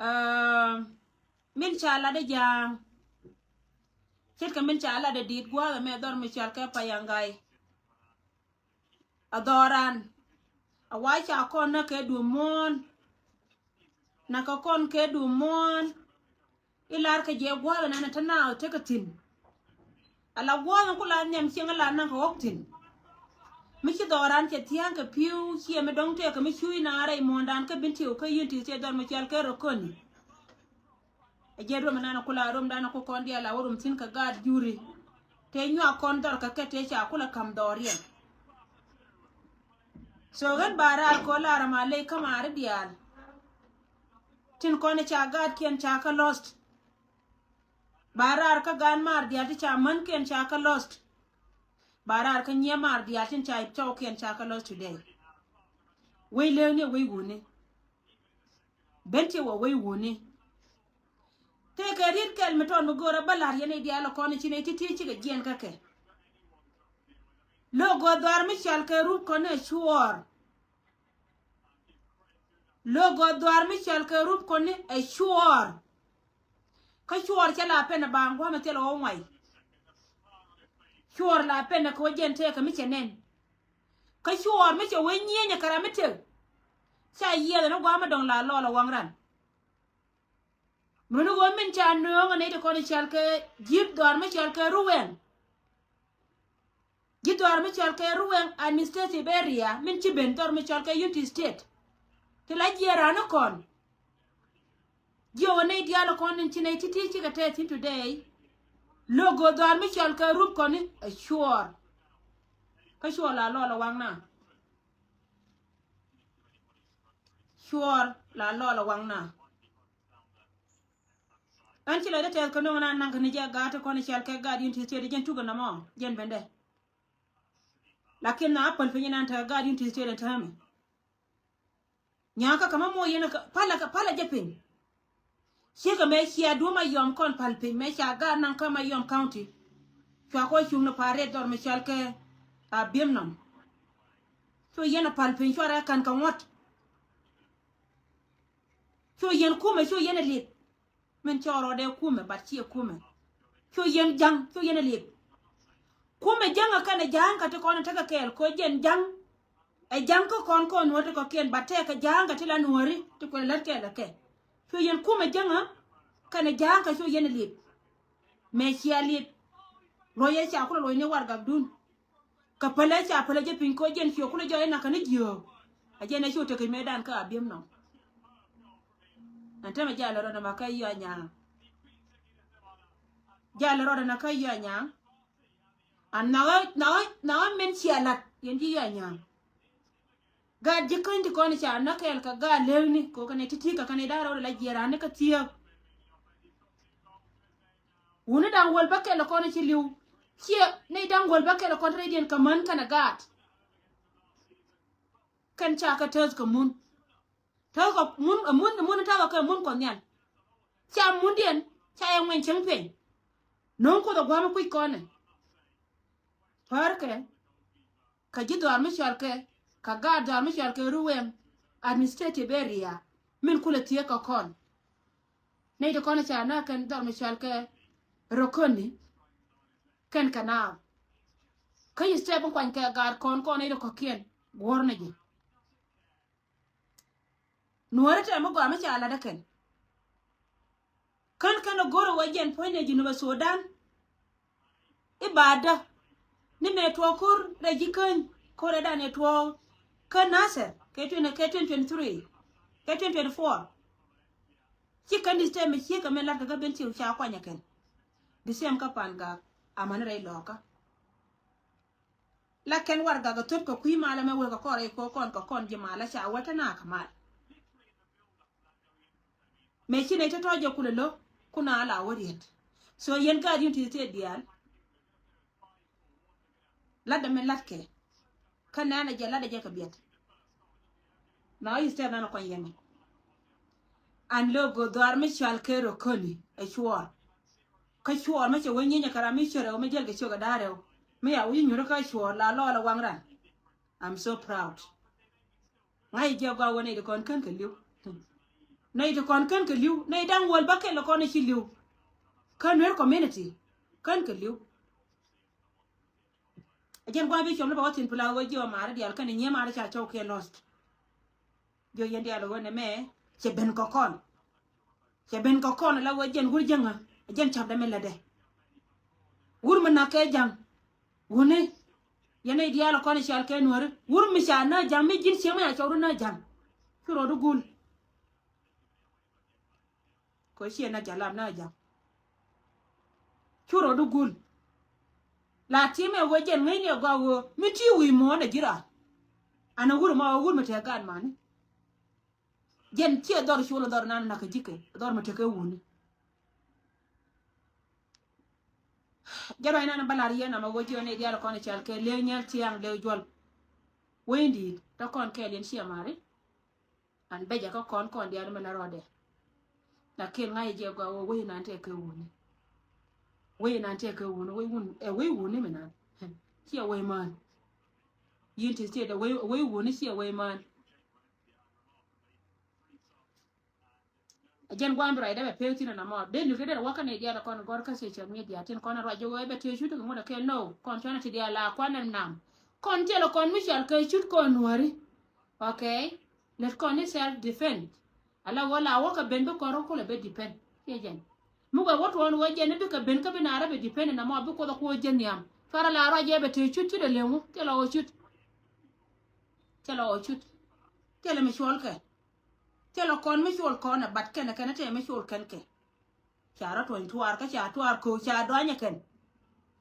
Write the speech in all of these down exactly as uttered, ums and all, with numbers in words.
Aa, min ca lat ɛ ja̱a̱ŋ. Ce̱tkɛ min ca lat ɛ di̱i̱t gua̱a̱th ɛmɛ dhɔr mi cɔal kɛ Payaŋ Gai. A dhɔran a wa ca kɔn nä kɛ duɔ̱p muɔ̱ɔ̱n. Nä kɛ kɔn kɛ duɔ̱p muɔ̱ɔ̱n. I̱ lar kɛ jɛ gua̱a̱th ɛnɛn ɛ te naath tekɛ thi̱n. Ala gua̱a̱th ɛn ku la nhiam cieŋ i̱ la naŋ kɛ ɣɔ̱k thi̱n. Mi ci dhɔran cɛ thia̱a̱ŋ kɛ pi̱w ciɛ mi dɔ̱ŋ tëëkɛ mi cuc naath rɛy muɔ̱ɔ̱ndan kä Bentiu kä Unity State dhɔr mi cɔal kɛ Rokoni. Ɛ jɛ ruɔm ɛnan ku la ruɔmdan ku kɔn diaal a wä ruɔm thi̱n kɛ gaat juri. Tëë nyuak kɔn dhɔr kɛ kɛ tëë ca ku la ka̱m dhɔriɛn. So ɣän ba raar kɛ ɣöö lar ɛma ley kä maari diaal. Tin kɔn ca gaatkiɛn ca kä lost. Ba raar kä gaan maar diaal ti ca mänkiɛn ca kä lost. Ba raar kä nyiee maar diaal tin ca cɔwkiɛn ca kä lost today. Wec lëëkni wec wuni. Bentiu wä wec wuni. Tëëkɛ riet kɛl mi tɔn mi go̱o̱rä bä la̱r yɛn i̱ diaal ɛ kɔn i̱ ci nɛy ti̱ti̱ cikɛ jiɛn kä kɛ. Lo̱k gɔ̱ dhɔaar mi cɔal kɛ Rup kɔn ɛ cuɔɔr. Lo̱k gɔ̱ dhɔaar mi cɔal kɛ Rup kɔn ɛ cuɔɔr. Kä cuɔɔr cɛ la pɛn ɛ baaŋ gua̱a̱mɛ thil ɛ ɣɔw ŋuay. Cuɔɔr la pɛn ɛ kɛ wä jɛn tëëkɛ mi cɛ nɛn. Kä cuɔɔr mi cɛ wee nyieenyɛ kɛ ram mi tëk. Ca yiɛth ɛn ɛ gua̱a̱mɛ dɔ̱ŋ la lɔɔl ɛ waŋ ran. Muni ɣöö min ca nööŋ ɛ nɛy ti kɔn i̱ cɔal kɛ ji̱ dhɔaar mi cɔal kɛ Ruwɛŋ. Ji̱ dhɔaar mi cɔal kɛ Ruwɛŋ administrative area min ci ben dhɔr mi cɔal kɛ Unity State. Ti la jiɛɛr raan ni kɔn. Jiɛ wä nɛy diaal kɔn in ci nɛy ti̱ti̱ cikɛ tɛth thi̱n today. Lo̱k gɔ̱ dhɔaar mi cɔal kɛ Rup kɔn i̱ ɛ cuɔɔr. Kä cuɔɔr la lɔɔl ɛ waŋna. Cuɔɔr la lɔɔl ɛ waŋna. Ɣän ci lɔcdä tɛth kɛ no̱ŋ ɛn an naŋ kɛ ni jɛ gaat ti kɔn i̱ cɔal kɛ gaat Unity State jɛn tukɛ nɔmɔ jɛn bendɛ. Lakin na päl piny ɛn an tekɛ gaat Unity State ɛn täämɛ. Nyakä kɛ mä moc yɛn ɛ palä kɛ palä jɛ piny. Ciekɛ mëë cia duɔ̱m a yɔm kɔn päl piny mëë ca gaat naŋ kä Mayom County. Cua kɔ cuŋ ni pa̱a̱r rɛt dhɔr mi cɔal kɛ a biemnɔm. Cu yɛn a päl piny cua rɛ kän kɛ ŋuɔ̱t. Cu yɛn kumɛ cu yɛn a lip. Min cɔɔr rɔɔdɛ kumɛ bat ciɛ kumɛ. Cu yɛn ja̱ŋ cu yɛn a lip. Kumɛ ja̱ŋ a kɛn a ja̱ŋ ka ti kɔn a tekɛ kɛɛl kɔ jɛn ja̱ŋ. Ɛ ja̱ŋ kä kɔn kɔn nuɔ̱ɔ̱ri kɔ̱kiɛn ba tɛɛk kɛ ja̱a̱ŋ kɛ ti la nuɔ̱ɔ̱ri ti kuɛ lät kɛɛl kɛ kɛ. Cu yɛn kumɛ jäŋä kɛnɛ ja̱a̱ŋ kɛ cu yɛn ɛ liep. Mëë cia liep. Luɔ̱c yɛ ca kulɛ luɔ̱c ni warɛgakdun. Kɛ pälɛ ca pälɛ jɛ piny koc jɛn ciö kulɛ jɔɔc ɛn nakä ni jiöök. Ɛ jɛn ɛ cu tekɛ mëëdan kä a biemnɔm. Ɛn tämɛ jalɛ rɔɔdɛ ma kä yia nyaŋ. Jalɛ rɔɔdɛ na kä yia nyaŋ. A nakä nakä nakä min cia lat yɛn ji̱ yia nyaŋ. Gaat ji̱ käny ti kɔn ca näk kɛɛl kɛ gaat lëëkni kɛ kɛn ɛ ti̱ti̱ kɛ kɛn ɛ da̱ŋ rɛw la jiɛɛr raan ni kä thiääk. Wuni da̱ŋ wäl bä kɛl kɔn ci li̱w. Ciɛ ni da̱ŋ wäl bä kɛl kɔn rɛydiɛn kɛ män kɛnɛ gaat. Kɛn ca kɛ tääth kɛ mun. Tääth kɛ mun ɛ mun ɛ mun tääth kɛ mun kɔn nhial. Ca mundiɛn ca yɛ ŋuɛny cieŋ piny. No̱o̱ŋ Kuoth ɛ gua̱a̱m kui̱c kɔn ɛ. Pärkɛ. Kä ji̱ dhɔaar mi cɔal kɛ kä gaat dhɔaar mi cɔal kɛ Ruweng administrative area min kulɛ thieek kä kɔn. Nɛy ti kɔn ca na kɛn dhɔaar mi cɔal kɛ Rokoni kɛn kɛ naath. Kä yi step in kuany kɛ gaat kɔn kɔn nɛy ti kɔ̱kiɛn guɔ̱r ni ji̱. Nuɔ̱ɔ̱ri tɛm mi gɔaa mi ca lat ɛ kɛn. Kän kän ɛ go̱r ɛ wä jɛn puɔ̱nydɛ Junubä Sudan. I̱ baadä ni mëë tuɔɔk ko̱r rɛy ji̱ käny ko̱r rɛydan ɛ tuɔɔk kä Nasir kɛ twenty kɛ twenty twenty three kɛ twenty twenty four. Ci kän di stem mi ciek kɛ mɛ lat kɛ kä ben ciw ca kuany ɛ kɛn. Di stem kä Pan Gak amäni rɛy lɔɔkä. La kɛn warɛgak a thöp kɛ kui̱ malä mɛ wek kɛ kɔn rɛy kɛ kɔn kɛ kɔn ji̱ malä ca wä te na kɛ mal. Mëë ci nɛy tɔ̱tɔ̱ jɛ kulɛ lo̱k kun a la wä riet. So yɛn gaat yun ti thiet diaal. Latdɛ mɛ latkɛ. Kä nɛnɛ jɛ latdɛ jɛ kɛ biɛt. Na wä yi step nɛnɛ kuany yɛn. An lo̱k go̱o̱r dhɔaar mi cɔal kɛ Rokoni ɛ cuɔɔr. Kä cuɔɔr mi cɛ wä nyinyɛ kɛ ram mi cɛ rɛw mi jäl kɛ ciök ɛ da̱a̱ rɛw. Mi a wi̱i̱ nyuuri kä cuɔɔr la lɔɔl ɛ waŋ ran. I'm so proud. Ŋa̱c jiɛ gɔaa wä nɛy ti kɔn kän kɛ li̱w. Nɛy ti kɔn kän kɛ li̱w, nɛy da̱ŋ wäl bäkɛl kɔn ci li̱w. Kä Nuer community kän kɛ li̱w. Ɛ jɛn gua̱a̱th bi cuɔm ni bä wä thi̱n pla ɣöö ji̱ ɔ maari diaal kɛn nyiee maari ca cɔw kiɛ lost. Jiök yɛn diaal ɣöö nɛmɛ cɛ ben kɛ kɔn. Cɛ ben kɛ kɔn la ɣöö jɛn wur jäŋä, ɛ jɛn ca̱pdɛ mi lätdɛ. Wur mi nak kɛ ja̱ŋ. Wuni. Yɛn nɛy diaal kɔn i̱ cal kɛ Nuääri. Wur mi ca nä ja̱ŋ, mi ji̱n cieŋ mi ca cɔwdu nä ja̱ŋ. Cu rɔɔdu gul. Kɛ ciɛ na jalam na jaŋ. Cu rɔɔdu gul. La ti̱mɛ ɣöö jɛn ŋäcni ɛ gɔaa ɣöö mi ti wi̱i̱ muɔ̱ɔ̱n ɛ ji̱ raan. An ɛ wur ma ɣöö wur mi tɛk gaat mani. Jɛn ciɛ dhɔr col dhɔr nan nakä ji̱ kɛ dhɔr mi tekɛ wuni. Jɛ ruac nan bä lar yɛn amɛ ɣöö ji̱ ɣän ɛ diaal kɔn ɛ cal kɛ lëë nyɛl tiaŋ lëë juɔl. Wee in di̱i̱t tɔ kɔn kɛɛl yɛn ciɛ mari. An bɛcɛ kä kɔn kɔn diaal mi la rɔɔdɛ. Lakin ŋa̱c jɛ gɔaa wee wec nan tɛk kɛ wuni. Wec nan tɛk kɛ wuni, wec wun, ɛ wec wuni mi nan. Ciɛ wec mään. Yin ti state ɛ wec, wec wuni ciɛ wec mään. Ɛ jɛn gua̱a̱m bi ruacdɛ bɛ pek thin ɛn amɔ. Dee luk dee wakä ni diaal kɔn gɔr kä social media tin kɔn ruac jɛ wee bɛ tëë cut kɛ ŋut ɛ kɛl no. Kɔn cuanɛ ti diaal la kuan ɛn nam. Kɔn tiɛl kɔn mi cɔal kɛ cut kɔn Nuääri. Okay. Lät kɔn ni self defend. Ala wä la wä kɛ ben bi kɔn rɔ kulɛ ben defend. Ciɛ jɛn. Mi wɛ wä tuɔɔn wä jɛn ni bikɛ ben kä bi naarä bɛ defend na mɔ bi kuoth a kuɔ jɛn nhiam. Cuarɛ la ruac jɛ bɛ tëë cut cut a leŋu. Thilɛ wä cut. Thilɛ wä cut. Thilɛ mi cuɔl kɛ. Thilɛ kɔn mi cuɔl kɔn ɛ bat kɛn ɛ kɛn ɛ tëë mi cuɔl kɛn kɛ. Ca rɔ tuɔny tuaar kä ca tuaar ko̱o̱k ca duany ɛ kɛn.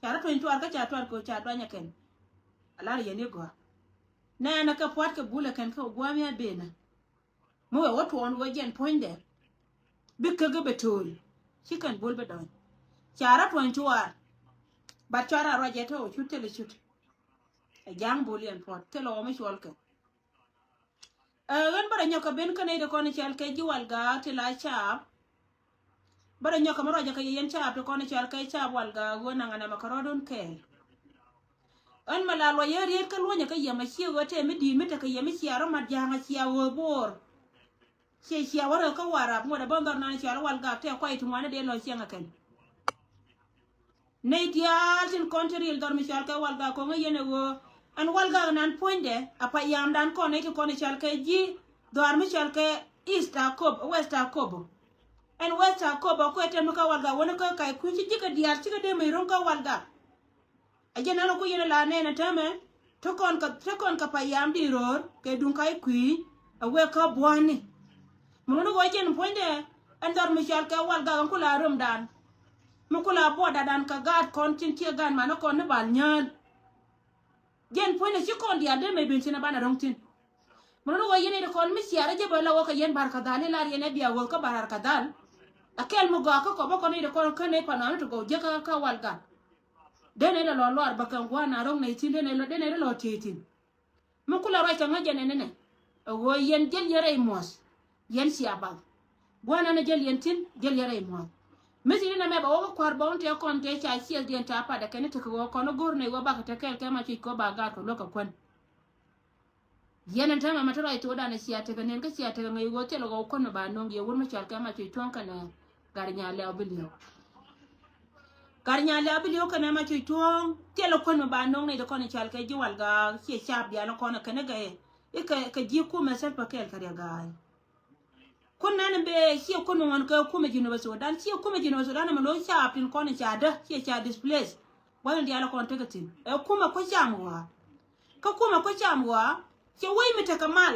Ca rɔ tuɔny tuaar kä ca tuaar ko̱o̱k ca duany ɛ kɛn. A lar yɛn i̱ gɔaa. Nɛɛnɛ kɛ pua̱t kɛ bulɛ kɛn kä gua̱a̱m ya benä. Mi wee wä tuɔɔn wee jɛn puɔ̱nydɛ. Bi käk i̱ bɛ to̱o̱l. Ci kɛn bul bi dɔny. Ca rɔ tuɔny tuaar. Bat cua rɔ ruac jɛ te wä cut thilɛ cut. Ɛ ja̱a̱ŋ bul yɛn puɔ̱t thilɛ wä mi cuɔl kɛ. Ɛ ɣän bärɛ nyɔk kɛ ben kä nɛy ti kɔn i̱ cɔal kɛ ji̱ Walgak ti la caap. Bärɛ nyɔk kɛ mi ruacä kɛ yɛ yɛn caap ti kɔn i̱ cɔal kɛ caap Walgak ɣöö naŋ ɛn ɛmɛ kɛ rɔɔdun kɛɛl. Ɣän mɛ la luɔc yɛ riet kä luɔ̱nyɛ kä yɛ mɛ ciɛ ɣöö tëë mi di̱i̱t mi tekɛ yɛ mi cia rɔ mat ja̱a̱ŋ a cia ɣöö bo̱o̱r. Ciɛ cia wä rɛ kä Warap ŋuɔ̱t ɛ bä dhɔr nan i̱ cɔal Walgak tëë kuay ti ŋuani dee lɔ cieŋ ɛ kɛn. Nɛy diaal tin kɔn ti ril dhɔr mi cɔal kɛ Walgak ko̱ŋ ɛ yɛn ɛ ɣöö ɛn Walgak nan puɔ̱nydɛ a payamdan kɔn nɛy ti kɔn i̱ cɔal kɛ ji̱ dhɔaar mi cɔal kɛ East Akobo, West Akobo. Ɛn West Akobo kuɛ tɛm mi kä Walgak wäni kä kac kui̱ ci ji̱ kɛ diaal cikɛ dee mec ro̱ŋ kä Walgak. A jɛn ɛn ɛ ku yɛn ɛ la nɛn ɛ täämɛ te kɔn kɛ, te kɔn kɛ payam di ro̱o̱r kɛ duŋ kac kui̱ ɛ wek kä bua̱a̱ni. Mi wuni ɣöö jɛn puɔ̱nydɛ ɛn dhɔr mi cɔal kɛ Walgak ɛn ku la römdan. Mi ku la buɔdadan kɛ gaat kɔn tin ciɛ gaat manä kɔn ni bal nyään. Jɛn puɔ̱nydɛ ci kɔn diaal dee mec ben tin ɛ banɛ ro̱ŋ tin. Mi wuni ɣöö yɛn ɛ di kɔn mi ciarä jɛ bä la wä kɛ yɛn Bar Kadhal i̱ lar yɛn ɛ bia wä kä Bar Kadhal. Ɛ kɛl mi gɔaa kä kɔpä kɔn ɛ di kɔn kä nɛy panuani ti gɔw jek kä, kä Walgak. Denɛ ilɛ lɔ luaar bä kɛn gua̱a̱n a ro̱ŋ nɛy thi̱n denɛ ilɛ, denɛ ilɛ lɔ tëë thi̱n. Mi kulɛ ruac kɛ ŋäc jɛ nɛnɛ nɛ. Ɛ ɣöö yɛn jäl yɛn rɛy muɔ̱th. Yɛn cia bath. Gua̱a̱n ɛn ɛ jäl yɛn thi̱n, jäl yɛn rɛy muɔ̱th. Mi thi̱n inɛ mɛ bɛ wä kä kua̱r bä wun tëë kɔn tëë ca ciɛth diɛn ca pat ɛ kɛn i̱ tekɛ ɣöö kɔn i̱ go̱r nɛy ɣöö bakɛ te kɛɛl kɛ ma cuc kɛ ɣöö ba gaat kɛ luäk kɛ kuän. Yɛn ɛn täämɛ ma te ruac thokdan ɛ cia tekɛ nɛn kä cia tekɛ ŋäc ɣöö thilɛ ɣɔw kuän mi ba no̱o̱ŋ yɛ wur mi cɔal kɛ ma cuc tuɔ̱ŋ kɛnɛ Gat Nyaliaw Biliw. Gat Nyaliaw Biliw kɛnɛ ma cuc tuɔ̱ɔ̱ŋ thilɛ kuän mi ba no̱o̱ŋ nɛy ti kɔn i̱ cɔal kɛ ji̱ Walgak ciɛ caap diaal kɔn ɛ kɛn i̱ gɛ i̱ kɛ, kɛ ji̱ kumɛ Salva Kiir kɛ Riɛk Gai. Kun nɛn in bee ciɛ kun mi ŋuan kɛ kumɛ Jinub Sudan, ciɛ kumɛ Jinub Sudan mi lo̱c caap tin kɔn in ca dä, ciɛ ca displace. Gua̱n in diaal kɔn tekɛ thi̱n ɛ kumɛ kuec cam ɣɔaa. Kä kumɛ kuec cam ɣɔaa ciɛ wec mi tekɛ mal.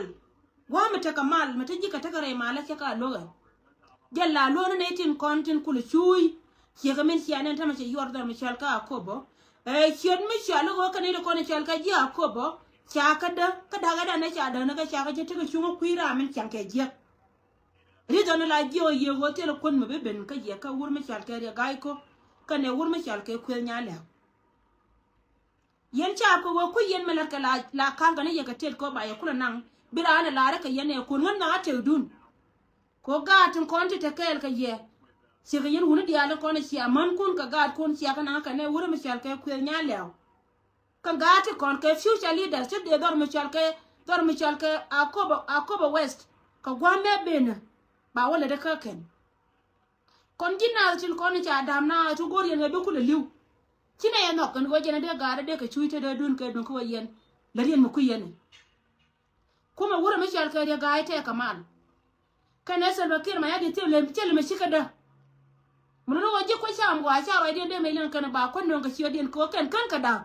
Gua̱a̱ mi tekɛ mal mi te ji̱ kɛ tekɛ rɛy malä cɛ ka luäk ɛ. Jɛ la luäk ni nɛy tin kɔn tin kulɛ cuuc. Ciɛ kɛ min cia nɛn tämɛ cɛ yuɔr dhɔr mi cɔal kä Akobo. Ɛ ciöt mi cɔal i̱ ɣöö kɛ nɛy ti kɔn in cɔal kä ji̱ Akobo. Ca kä dä kä da̱k ɛ dan ɛ ca däk ni kä ca kä jɛ tekɛ cuŋä kui̱ ram min ciaŋ kɛ jiäk. Ri dhɔn la jiɛ ɣöö yiëë ɣöö thilɛ kuän mi bi ben kä jiɛ kä wur mi cɔal kɛ Riɛk Gai Kok kɛnɛ wur mi cɔal kɛ Kuëth Nyaliaw. Yɛn caap kɛ ɣöö kui̱ yɛn mi la̱t kɛ la, la ka̱n kɛ ni yɛ kɛ tet kɛ ɣöö ba yɛ kulɛ naŋ bi raan ɛ la̱r kɛ yɛn ɛ kuɔn ŋän nhɔakä tëkdun. Kɛ ɣöö gaat tin kɔn ti te kɛɛl kɛ yɛ. Ciɛ kɛ yɛn wuni diaal in kɔn ɛ cia mänkun kɛ gaatkun cia kɛ naŋ kɛ nɛ wur mi cɔal kɛ Kuëth Nyaliaw. Kä gaat ti kɔn kɛ future leaders ti dee dhɔr mi cɔal kɛ, dhɔr mi cɔal kɛ Akobo, Akobo West. Kɛ gua̱a̱m mɛ benä. Ba wä lät kä kɛn. Kɔn ji̱ naath tin kɔn ca da̱a̱m naath ti go̱o̱r yɛn kɛ bi kulɛ li̱w. Ci nɛ yɛ nhɔk kɛn ɣöö jɛn a dee gaat a dee kɛ cuc te dee dun kɛ duŋ kä wä yɛn. Lät yɛn mi kui̱ yɛn. Kumɛ wurɛ mi cɔal kɛ Riek Gai tɛɛk kɛ mal. Kɛnɛ Salva Kiir Mayardit thil lem thil lem cikɛ dä. Mun ni wä ji̱ kuɛ cam gua ca ruacdiɛn dee mec lɛn kɛn ba kuän nööŋ kɛ ciötdiɛn kɛ ɣöö kɛn kän kɛ da̱a̱k.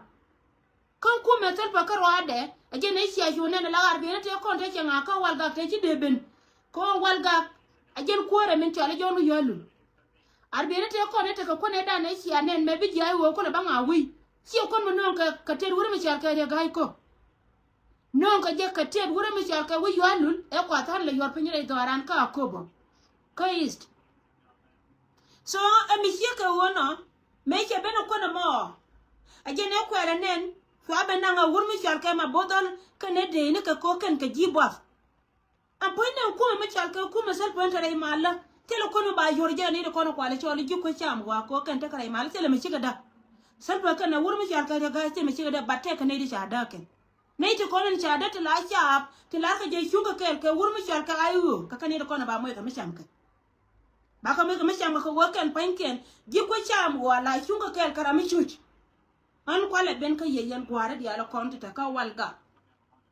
Kä kumɛ Salva Kiir ruacdɛ a jɛn ɛ cia cu nɛn la ɣar biɛn tëë kɔn tëë cɛ ŋa̱a̱k kä Walgak tëë ci dee ben. Kɛ ɣöö Walgak a jɛn kuäärɛ min cɔal i̱ Jɔ̱ɔ̱n Wi̱i̱ Yɔ̱a̱lul. Ar biɛn tëë kɔn ɛ tekɛ kuän ɛ dan ɛ cia nɛn mɛ bi jiac ɣöö kulɛ ba ŋa̱a̱k wi̱i̱. Ciɛ kuän mi nööŋ kɛ, kɛ tëë wurɛ mi cɔal kɛ Riek Gai kä. Nööŋ kɛ jɛ kɛ tiɛt wurɛ mi cɔal kɛ Wi̱i̱ Yɔ̱a̱lul ɛ kua tha̱a̱n lɛ yuɔr piny rɛy dhɔaaran kä Akobo. Kä East. So ɛ mi ciek kɛ ɣöö nɔ mëë cɛ ben ɛ kuän ɛmɔ. Ɛ jɛn ɛ kuɛɛrɛ nɛn cua ben naŋ ɛ wur mi cɔal kɛ Mabothɔl kɛnɛ dee ni kɛ ko̱o̱k kɛn kɛ ji̱ buɔth. Ɛn puɔ̱ny nɛn kumɛ mi cɔal kɛ kumɛ Salva Kiir te rɛy malä. Thilɛ kuän mi ba yuɔr jɛ ni di kɔn kualɛ cɔl ji̱ kuɛ cam wa ko̱o̱k kɛn tekɛ rɛy malä thilɛ mi cikɛ dä. Salva Kiir kɛnɛ wur mi cɔal kɛ Riek Gai thilɛ mi cikɛ dä bat tɛk kɛ nɛy di ca däk kɛn. Nɛy ti kɔn in ca dee ti la caap ti la kɛ jɛ cuŋ kɛ kɛɛl kɛ wur mi cɔal kɛ I O kɛ kɛn in kɔn ba muɔc kɛ mi cam kɛ. Ba kɛ muɔc kɛ mi cam kɛ kɛ wee kɛn pa̱nykiɛn ji̱ kuɛ cam wua la cuŋ kɛ kɛɛl kɛ ram mi cuc. Ɣän kualɛ ben kä yɛ yɛn gua̱a̱rä diaal kɔn ti te kä Walgak.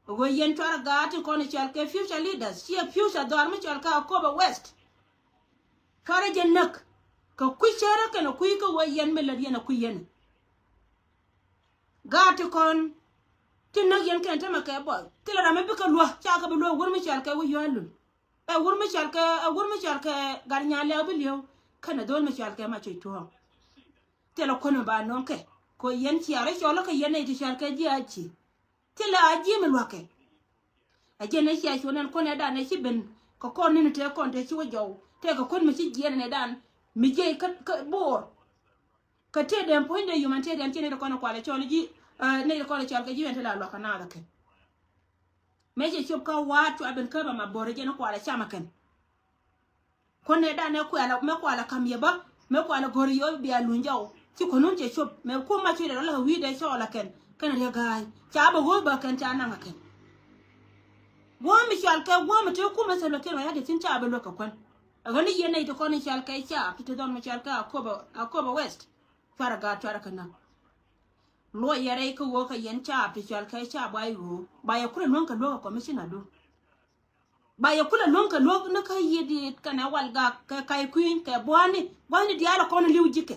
Ɣöö yɛn cuarɛ gaat ti kɔn cɔal kɛ future leaders ciɛ future dhɔaar mi cɔal kɛ Akobo West. Cuarɛ jɛ näk kɛ kui̱ cärä kɛn ɛ kui̱ kä ɣöö yɛn mi lät yɛn ɛ kui̱ yɛn. Gaat ti kɔn ti näk yɛn kɛn tämɛ kɛ bɔth thilɛ ram mi bikɛ luäk ca kɛ bi luäk wur mi cɔal kɛ Wi̱i̱ Yɔ̱a̱lul. Ɛ wur mi cɔal kɛ, ɛ wur mi cɔal kɛ Gat Nyaaliɛw bi li̱ew kɛnɛ dho̱l mi cɔal kɛ Mac Cuc Tuɔ̱ɔ̱ŋ. Thilɛ kuän mi ba nööŋ kɛ kɛ yɛn cia rɔ cɔl kɛ yɛn nɛy ti cɔal kɛ ji̱ a ci. Thilɛ a ji̱ mi luäk kɛ. Ɛ jɛn ɛ cia cuɔ̱n ɛn kuän ɛ dan ɛ ci ben kɛ kɔn ni̱n tëë kɔn tëë ci wä jɔw tëë kɛ kuän mi ci jiɛn ɛn ɛ dan mi jiɛc kä, kä bo̱o̱r. Kɛ tëë dɛm puɔ̱nydɛ humanitarian ci nɛy ti kɔn ɛ kualɛ cɔl ji̱, ɛ, nɛy ti kɔn ɛ cɔl kɛ ji̱ ɛn ti la luäk kɛ naath ɛ kɛn. Mëë cɛ cop kä wa̱a̱t cua ben käp ama bo̱r jɛn kualɛ cam ɛ kɛn. Kuän nɛ dan ɛ kuɛlɛ mëë kualɛ ka̱m yɛ bä mëë kualɛ go̱r yɛ bia luny jɔw ci kuän wun cɛ cop mëë kum ma cuilɛ rɔ lɛ kɛ wi̱i̱dɛ cɔɔl ɛ kɛn kɛn Riek Gai ca bɛ ɣöö bä kɛn ca naŋ ɛ kɛn. Guɔ̱ɔ̱m mi cɔal kɛ guɔ̱ɔ̱m mi te kumɛ Salva Kiir Mayardit thi̱n ca bɛ luäk kɛ kuän. Ɛ ɣän ni yɛn nɛy ti kɔn in cɔal kɛ caap ti te dhɔn mi cɔal kɛ Akobo, Akobo West. Cuarɛ gaat cuarɛ kɛ näk. Luɔc yɛ rɛy kä ɣöö kɛ yɛn caap ti cɔal kɛ caap ba i̱ ɣöö ba yɛ kulɛ luäŋ kɛ luäk kɛ commissioner du. Ba yɛ kulɛ luäŋ kɛ luäk ni kä yiëë diit kɛnɛ Walgak kɛ Ka̱i̱ Kui̱ny kɛ bua̱a̱ni bua̱a̱ni diaal ɛ kɔn li̱w ji̱kɛ.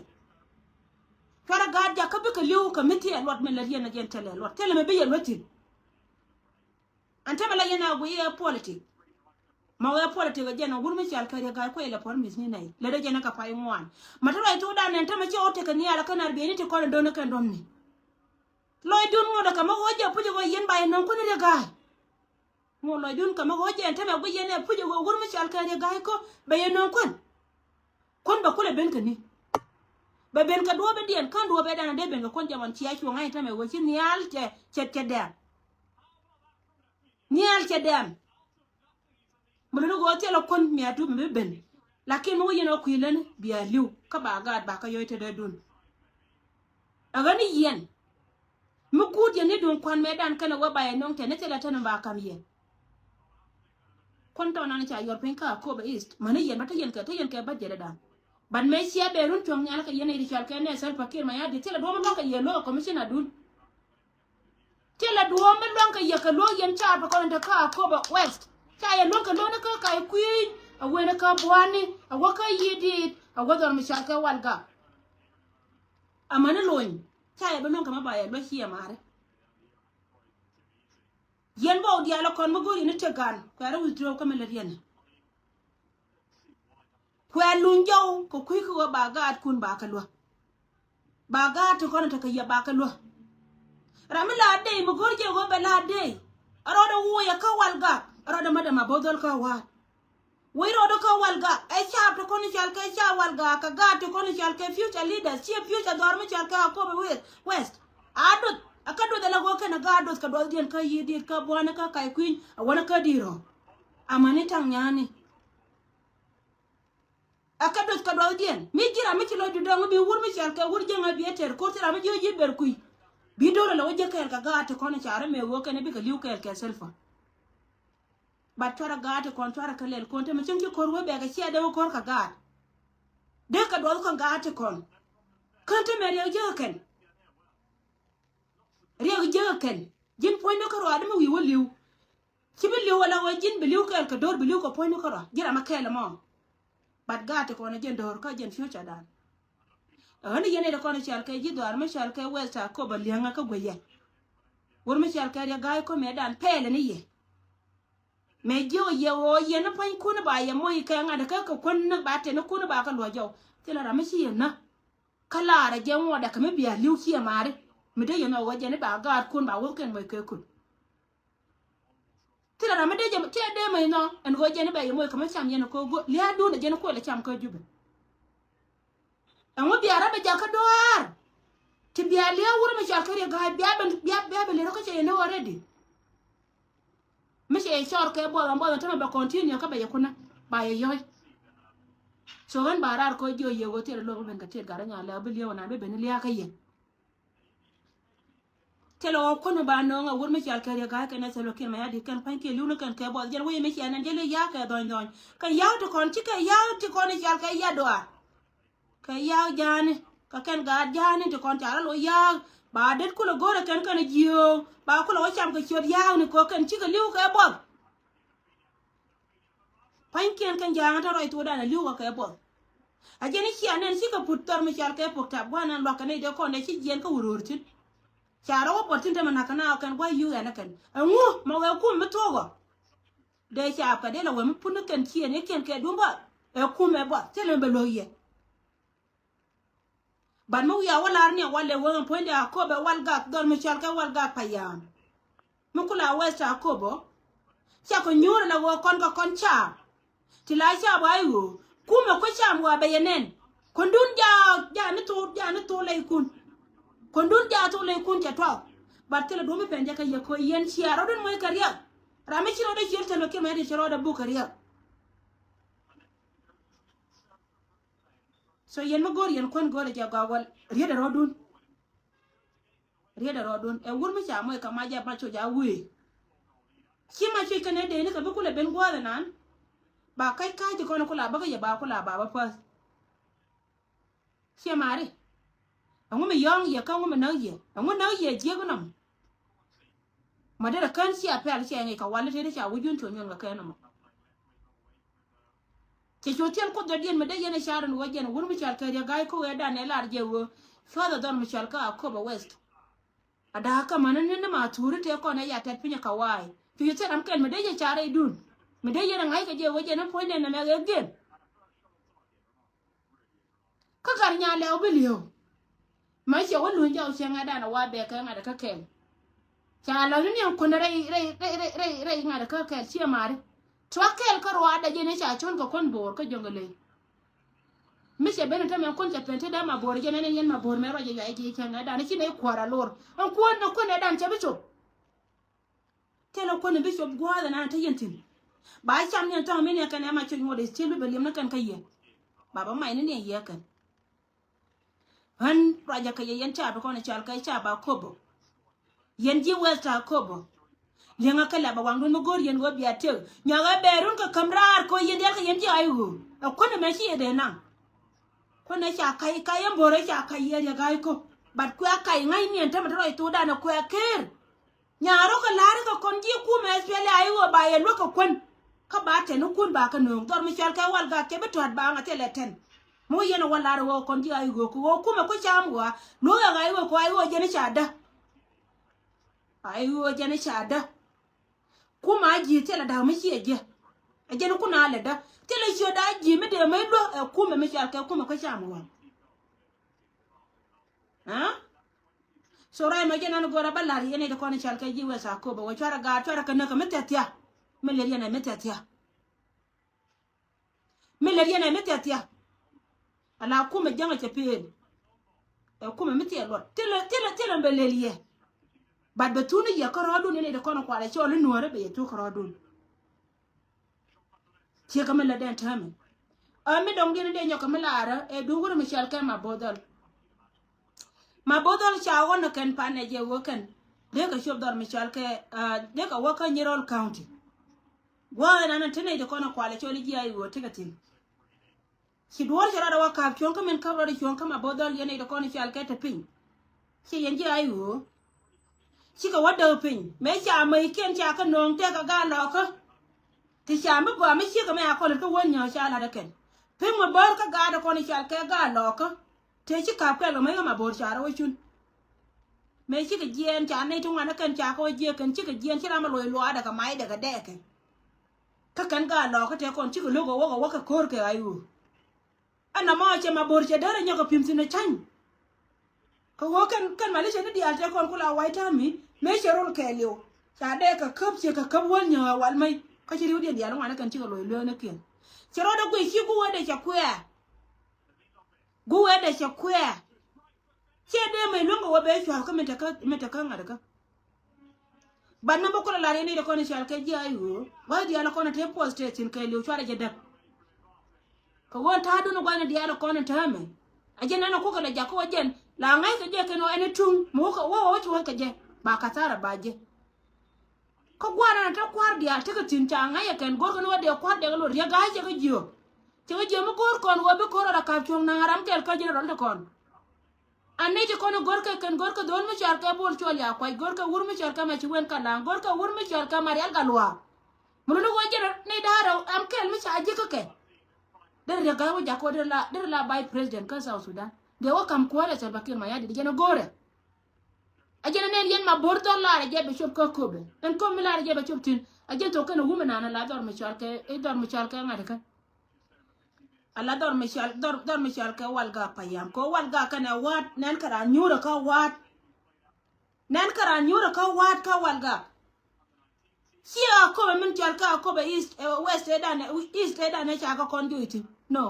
Cuarɛ gaat jakä bikɛ li̱w kɛ mi thiɛ luɔt mi lät yɛn ɛ jɛn thilɛ luɔt thilɛ mi bi yɛ luäk thi̱n. Ɛn tämɛ la yɛn a guiy ɛ politik. Ma wee politik ɛ jɛn ɛ wur mi cɔal kɛ Riek Gai kuɛ ilɛ puɔ̱r mi̱th ni nɛy lät ɛ jɛn ɛ kɛ pay ŋuan. Ma te lɔc thokdan ɛn tämɛ cɛ wä tekɛ nhial ɛ kɛn ar bieyni ti kɔn ɛ do̱n ɛ kɛn do̱n ni. Lɔcdun ŋot ɛ kɛ mi ɣöö jɛ puc ɛ ɣöö yɛn ba yɛ nöŋ kuän Riek Gai. Ŋot lɔcdun kɛ mi ɣöö jɛ ɛn tämɛ guic yɛn ɛ puc ɛ ɣöö wur mi cɔal kɛ Riek Gai kä bɛ yɛ nöŋ kuän. Kuän bɛ kulɛ ben kɛ ni. Bɛ ben kɛ duɔ̱ɔ̱p in diɛn kä duɔ̱ɔ̱p ɛ dan a dee ben kɛ kuän jɛ mɔn cia cuɔ̱ŋ ŋa̱c tämɛ ɣöö ci nhial cɛ cɛ cɛ dɛm. Nhial cɛ dɛm. Mi luni ɣöö thilɛ kuän mi a dup mi bi ben. Lakin mi wä yɛn ɣä kui̱ läni bia li̱w kä ba gaat ba kä yɔc te dee dun. Ɛ ɣän ni yɛn. Mi kuut yɛn ni duŋ kuan mëë dan kɛnɛ wä ba yɛ nöŋ tɛn ni thilɛ tɛn ba kam yɛn. Kuän tɔn nan ca yuɔr piny kä Akobo East mäni yɛn bä te yɛn kɛ te yɛn kɛ budget dan. Ban mëë cia bɛ run cuɔ̱ŋ nhial kɛ yɛn i̱ ri cɔal kɛ nɛ Salva Kiir Mayardit thilɛ duɔ̱ɔ̱m lua̱ŋ kɛ yɛn luɔ̱k ɛ commissioner dun. Thilɛ duɔ̱ɔ̱m mi lua̱ŋ kɛ yɛ kɛ luɔ̱k yɛn caap kɔn te kä Akobo West ca yɛ lua̱ŋ kɛ luɔ̱k ni kä Ka̱i̱ Kui̱ny. A wen kä bua̱a̱ni a wä kä yi̱i̱ diit a wä dhɔr mi cɔal kɛ Walgak. Amäni lony ca yɛ bi luäŋ kɛ mi ba yɛ luäk ciɛ maari. Yɛn bä wä diaal ɛ kɔn mi go̱o̱r yɛn i̱ tëk gan kuɛ rɔ withdraw kä mi lät yɛn. Kuɛ luny jɔw kɛ kui̱ kä ɣöö ba gaatkun ba kɛ luäk. Ba gaat ti kɔn tekɛ yɛ ba kɛ luäk. Ram mi la dey mi go̱o̱r jɛ ɣöö bɛ la dey. A rɔɔdɛ wuɔyɛ kä Walgak a rɔɔdɛ mädɛ ma bo̱o̱th dhɔl kä wa̱a̱t. Wec rɔɔdu kä Walgak ɛ caap ti kɔn i̱ cɔal kɛ caap Walgak kɛ gaat ti kɔn i̱ cɔal kɛ future leaders ciɛ future dhɔr mi cɔal kɛ Akobo West. A duth a kä duth ala ɣöö kɛn a gaat duth kɛ duɔthdiɛn kä yi̱i̱ diit kä bua̱a̱ni kä Ka̱i̱ Kui̱ny a wänä kä di̱i̱t rɔ̱. Amäni taŋ nya̱a̱ni. A kä duth kɛ duɔthdiɛn mi ji̱ ram mi ci lɔcdu dɔ̱ŋ bi wur mi cɔal kɛ wur jiäŋä bi ɛ tɛr ko̱r ci ram mi ji̱ ji̱ ber kui̱. Bi do̱r ala wä jiäk kɛɛl kɛ gaat ti kɔn i̱ ca̱r ɛmɛ ɣöö kɛn i̱ bikɛ li̱w kɛɛl kɛ Salva. But cuarɛ gaat ti kɔn, cuarɛ kɛ lɛl kɔn, te mi cieŋ ci ko̱r wee bɛɛkɛ, cia dee wä ko̱r kɛ gaat. Dee kɛ duɔth kɔn gaat ti kɔn. Kän te mɛ riɛk jiäk kɛn. Riɛk jiäk kɛn. Ji̱n puɔ̱nydu kärɔa di mi wi̱i̱ wä li̱w. Ci bi li̱w ala wä ji̱n bi li̱w kɛɛl kɛ do̱r, bi li̱w kɛ puɔ̱nydu kärɔa. Ji̱ ram mi kɛɛl ɛmɔ. But gaat ti kɔn ɛ jɛn do̱r kä jɛn future dan. Ɣän yɛn ɛ ti kɔn cal kɛ ji̱ dhɔaar mi cal kɛ West Akobo liɛŋä kä gueyɛ. Wur mi cal kɛ Riek Gai Kok mëëdan pɛɛlɛ ni yɛ. Mëë jiök yɛ ɣöö yɛn ni pua̱nykun ba yɛ moc kɛ ŋa̱t kä kɛ kuän ni ba tɛn kun ba kä luɔ̱c jɔw. Thilɛ ram mi ci yɛ nä. Kä laarɛ jɛ ŋuɔ̱t dɛ kɛ mi bia li̱w ciɛ maari. Mi dee yɛn ɔ ɣöö jɛn i̱ ba gaatkun ba wuth kɛn moc kɛ kun. Thilɛ ram mi dee jɛ kiɛ dee mec nhɔk ɛn ɣöö jɛn i̱ bɛ yɛ moc kɛ mi cam yɛn kɛ go̱ lia̱a̱dun ɛ jɛn i̱ kuël ɛ cam kä Jubɛ. Ɛŋu bia rɔ bɛ jakä dɔaar? Ti bia lia̱a̱ wur mi cɔal kä Riek Gai bia bɛ, bia, bia bɛ li̱r kä cɛ yɛn i̱ already. Mi cɛ yɛ cɔr kɛ buɔth ɛn buɔth ɛn tämɛ bɛ continue kä bɛ yɛ kunä ba yɛ yɔ̱c. So ɣän ba raar kɔ jiɔ yɛ ɣöö thilɛ luɔk bi ben kɛ tiet gat rɔ nya lɛ bi lia̱a̱ wä nan bi ben lia̱a̱ kä yɛn. Thilɛ ɣɔw kuänh mi ba nööŋ ɛ wur mi cial kɛ Riek Gai kɛn ɛ Salva Kiir Mayardit kɛn pa̱ny kiɛ li̱w ni kɛn kɛ buɔth jɛn wec mi cial nɛn jɛ lɛ ya̱a̱ kɛ dhɔny dhɔny. Kɛ ya̱a̱ ti kɔn ci kɛ ya̱a̱ ti kɔn i̱ cial kɛ ya̱a̱ dɔaar. Kɛ ya̱a̱ ja̱a̱ni kɛ kɛn gaat ja̱a̱ni ti kɔn ca rɔ loc ya̱a̱. Ba det kulɛ go̱rɛ kɛn kɛn jiööŋ ba kulɛ wä cam kɛ ciöt ya̱a̱ni kɛ kɛn cikɛ li̱w kɛ buɔth. Pa̱nykiɛn kɛn ja̱a̱ŋ te rɔy thokdan a li̱w kɛ kɛ buɔth. A jɛn i̱ cia nɛn cikɛ put thɔr mi cal kɛ pok tap gua̱n ɛn luakä nɛy dee kɔn dee ci jiɛn kä wuröör thi̱n. Ca rɔ wä buɔth thi̱n te mi na̱k kɛ na ɔ kɛn gua̱ yuu ɛn ɛ kɛn ɛŋu mɔ wee kum mi thok ɔ. Dee ca pɛ dee la wee mi put ni kɛn ciëën i̱ kiɛn kɛ duŋ buɔth ɛ kum ɛ buɔth thilɛ mi bɛ luäk yɛ. But mi wiaa wä lar ni a wal lɛ wä ŋä puɔ̱nydɛ Akobo wal gak dhɔr mi cɔal kɛ wal gak Payam. Mi kula West Akobo. Ca kɔ nyuur la wä kɔn kɛ kɔn ca. Ti la ca wa i̱ ɣöö kumɛ kui̱ cam wa bɛ yɛ nɛn. Kɔndun ja, ja ni thol, ja ni thol lɛy kun. Kɔndun ja thol lɛy kun cɛ tuɔk. But thilɛ duɔ̱m mi pɛn jɛ kɛ yɛ kɔ yɛn cia rɔ̱dun moc kɛ riɛk. Ram mi ci rɔ̱dɛ ciöl tɛn lɔ kiɛ mɛ ti ci rɔ̱dɛ buk kɛ riɛk. So yɛn mi go̱o̱r yɛn kuän go̱o̱rɛ jɛ gɔaa wal rietdɛ rɔɔdun. Rietdɛ rɔɔdun ɛ wur mi ca moc kɛ mac jɛ mac coc a wee. Ci mac coc kɛn ɛ dee ni kɛ bi kulɛ ben gua̱a̱th ɛnan. Ba kac ka̱a̱c ti kɔn kula bä kä yɛ ba kula ba bä päth. Ciɛ mari. Ɛŋu mi yɔ̱ɔ̱ŋ yɛ kä ŋu mi näk yɛ ɛŋu näk yɛ jiäk nɔm. Ma derɛ kän cia pɛl cia ŋic kɛ wali tëë ti ca wi̱c yun cuɔ nyuɔn kɛ kɛn nɔmɔ. Cɛ cu thiɛl kuoth dɔ̱diɛn mi dee yɛn ɛ car in wec jɛn wur mi cɔal kɛ Riek Gai Kok ɛ dan ɛ lar jɛ wee. Further dhɔr mi cɔal kä Akobo West. A da̱a̱ kä mäni ni ni ma thuuri tëë kɔn ɛ ya tɛt piny ɛ kawaai. Cu cu thiɛl ram kɛl mi dee yɛ car ɛ dun. Mi dee yɛn ɛ ŋa̱c kɛ jɛ wec jɛn ɛ puɔ̱nydɛ nɛmɛ ɛ gel. Kä kar nya lɛw bi li̱ew. Ma ciɛ wä luny jɔw ciɛ ŋa̱t dan a wa bɛɛ kɛ ŋa̱t kä kɛl. Ca lɔ ni niɛn kun rɛy rɛy rɛy rɛy rɛy rɛy ŋa̱t kä kɛl ciɛ mari. Tua kɛl kä ruaadɛ jɛn i̱ ca cuɔ̱n kɛ kuän bo̱o̱r kä Jɔŋlei. Mi cɛ ben in tämɛ kun cɛ pɛn te dee ma bo̱o̱r jɛn ɛn yɛn ma bo̱o̱r mɛ ruac ɛ yuay ji̱ ciɛ ŋa̱t dan i̱ ci nɛy kua̱r a lor. Ɛn kuɔn ni kuän ɛ dan cɛ bi cop. Thilɛ kuäni bi cop gua̱a̱th ɛnan te yɛn thi̱n. Ba cam ni ɛn thɔ̱ŋ mi ni ɛ kɛn ɛ ma cuc ŋot ɛ thil bi bɛ liɛm ni kɛn kä yɛ. Ba bä mac ni ni ɛ yɛ kɛn. Ɣän ruacä kɛ yɛ yɛn caap kɔn i̱ cal kɛ caap Akobo. Yɛn ji̱ West Akobo. Liɛŋä kɛ lɛ bɛ waŋdun mi go̱o̱r yɛn ɣöö bia tëk nyɔkɛ bɛɛrun kɛ käm raar kɛ ɣöö yɛn diaal kɛ yɛn ji̱ ay ɣöö ɛ kuäni mɛ ci yɛ dee naŋ. Kuäni ca kac kac ɛn bo̱o̱rä ca kac yɛ Riek Gai Kok. But kuɛ kac ŋa̱c ni ɛn tämɛ te rɔy thokdan ɛ kuɛ ker. Nyaarä kɛ la̱rä kɛ kɔn ji̱ kumɛ S P L A I ɣöö ba yɛ luäk kɛ kuän. Kä ba tɛn ni kun ba kɛ nööŋ dhɔr mi cɔal kɛ wal gak cɛ bi tɔ̱a̱t ba ŋa thilɛ tɛn. Mi wä yɛn ɛ wä la̱rä ɣöö kɔn ji̱ A I ɣöö kɛ ɣöö kumɛ kui̱ cam ɣöö luäk ɛ A I ɣöö kɛ A I ɣöö jɛn i̱ ca dä. A I ɣöö jɛn i̱ ca dä. Kumɛ a ji̱ thilɛ da̱k mi ciɛ jiɛ. Ɛ jɛn kun a lɛ dä thilɛ ciö da̱k ji̱ mi dee mi luäk ɛ kumɛ mi cɔal kɛ kumɛ kui̱ cam ɣöö. Aa? So rɛy mɛ jɛn ɛn go̱rɛ bä la̱r yɛn i̱ ti kɔn i̱ cɔal kɛ ji̱ West Akobo wä cuarɛ gaat cuarɛ kɛ näk kɛ mi thia̱thia̱. Mi lɛr yɛn ɛ mi thia̱thia̱. Mi lɛr yɛn ɛ mi thia̱thia̱. Ala kumɛ jäŋɛ cɛ peel. Ɛ kumɛ mi thia̱ luɔt thilɛ thilɛ thilɛ bɛ lɛl yɛ. But bɛ thun i̱ yɛ kärɔɔdun yɛn i̱ ti kɔn i̱ kualɛ cɔl i̱ nuäärä bɛ yɛ thuk kärɔɔdun. Ciek kä mi lät den täämɛ. Ɛ mi dɔ̱ŋ diɛn in dee nyɔk kɛ mi laarä ɛ duŋ wurɛ mi cɔal kɛ Mabothol. Mabothol ca ɣɔn ɛ kɛn pan ɛ jɛ wä kɛn. Dee kɛ cop dhɔr mi cɔal kɛ, ah, dee kɛ wä kä Nyirol County. Gua̱a̱th ɛn an te nɛy ti kɔn ɛ kualɛ cɔl i̱ ji̱ a i̱ ɣöö tekɛ thi̱n. Ci duɔ̱ɔ̱r cɛ rɔɔdɛ wä ka̱p cuɔ̱ŋ kä min käp rɔɔdɛ cuɔ̱ŋ kä ma bo̱o̱th dhɔl yɛn nɛy ti kɔn i̱ cal kɛ te piny. Ci yɛn ji̱ a i̱ ɣöö cikɛ wä däk piny mëë ca mäc kiɛn ca kä nööŋ tëëkä gaat lɔɔkä. Ti ca mi gɔaa mi ciek ɛmɛ a kɔn kä wän nyääk ca la̱t ɛ kɛn. Pi̱ŋ mi bäär kä gaat ɛ kɔn i̱ cal kɛ gaat lɔɔkä. Tëë ci ka̱p kɛl kɛ mäc kä ma bo̱o̱r ca rɔ wä cun. Mëë cikɛ jiɛɛn ca nɛy ti ŋuan ɛ kɛn ca kä wä jiɛɛk kɛn cikɛ jiɛɛn ci ram ɛ loc luaadɛ kɛ macdɛ kɛ dɛɛkɛ. Kä kɛn gaat lɔɔkä tëë kɔn cikɛ lo̱k ɛ wä kɛ wä kɛ ko̱r kɛ a i̱ ɣöö Ɛn nɔmɔ cɛ ma bo̱r cɛ derɛ nyɔk kɛ pi̱m thi̱n ɛ ca̱ny. Kɛ ɣöö kɛn kɛn malisha ni diaal tɛ kɔn kula wa̱i̱ ta̱a̱mi mëë cɛ rol kɛɛliw. Ca dee kɛ käp ciɛ kɛ käp wäl nyääk ɛ wal mec kä ci riwdiɛn diaal ŋuan ɛ kɛn cikɛ loc lueeknikiɛn. Cɛ rɔɔdɛ guic ci guwädɛ cɛ kuɛɛr. Guwädɛ cɛ kuɛɛr. Ciɛ dee mec luäŋ kɛ wä bee cua̱th kä min te kä min te kä ŋa̱t kä. Bat ni bä kulɛ lar yɛn i̱ dee kɔn i̱ cal kɛ ji̱ a i̱ ɣöö gua̱th diaal kɔn i̱ te puɔth te thi̱n kɛɛliw cuarɛ jɛ däk. Kɛ ɣöö ta̱a̱dun i̱ gua̱thni diaal kɔn i̱ täämɛ a jɛn ɛn a kukɛ lɛ jakä wä jɛn la ŋa̱ckɛ jɛ kɛn ɣöö ɛn i̱ tuŋ mi wä kɛ wä wä wä ci wä kɛ jɛ ba kathara ba jɛ. Kä gua̱a̱r ɛn a te kua̱r diaal tekɛ thi̱n ca ŋa̱ckɛ kɛn go̱rkɛ ni wä dee kua̱r diaal kɛ lo̱r riek ga̱a̱c cɛ kɛ jiök. Cɛ kɛ jiök mi go̱o̱r kɔn ɣöö bi ko̱r rɔɔdɛ ka̱p cuɔ̱ŋ na̱a̱ŋ ram kɛl kä ji̱n rɔl ti kɔn. An nɛy ti kɔn i̱ go̱rkɛ kɛn go̱rkɛ dho̱l mi cɔal kɛ Bol Cuɔl Yakuac, go̱rkɛ wur mi cɔal kɛ Maci Wen Kalaŋ, go̱rkɛ wur mi cɔal kɛ Marial Galuak. Mi luni wä jɛn nɛy da̱a̱r ɛm kɛl mi ca ji̱ kä kɛ. Derɛ riek ga̱a̱c wä jakä wä derɛ la derɛ la vice president kä South Sudan. Dee wä ka̱m kuäärɛ Salva Kiir Mayardit jɛn ɛ go̱rɛ. A jɛn ɛ nɛn yɛn ma bo̱r dhɔl lar ɛ jɛ bɛ cop kä Akobo. Ɛn Akobo mi lar ɛ jɛ bɛ cop thi̱n. A jɛn thok kɛn ɛ wumɛ nan ɛ la dhɔr mi cɔal kɛ i̱ dhɔr mi cɔal kɛ ŋa̱t kä. Ala dhɔr mi cɔal dhɔr dhɔr mi cɔal kɛ Walgak payam kɛ Walgak kɛnɛ wa̱a̱t nɛn kɛ raan nyuurɛ kä wa̱a̱t. Nɛn kɛ raan nyuurɛ kä wa̱a̱t kä Walgak. Ciɛ Akobo min cɔal kä Akobo East, eh, West ëëdan, East ëëdan ëë ca kɛ kɔn joc thi̱n. No.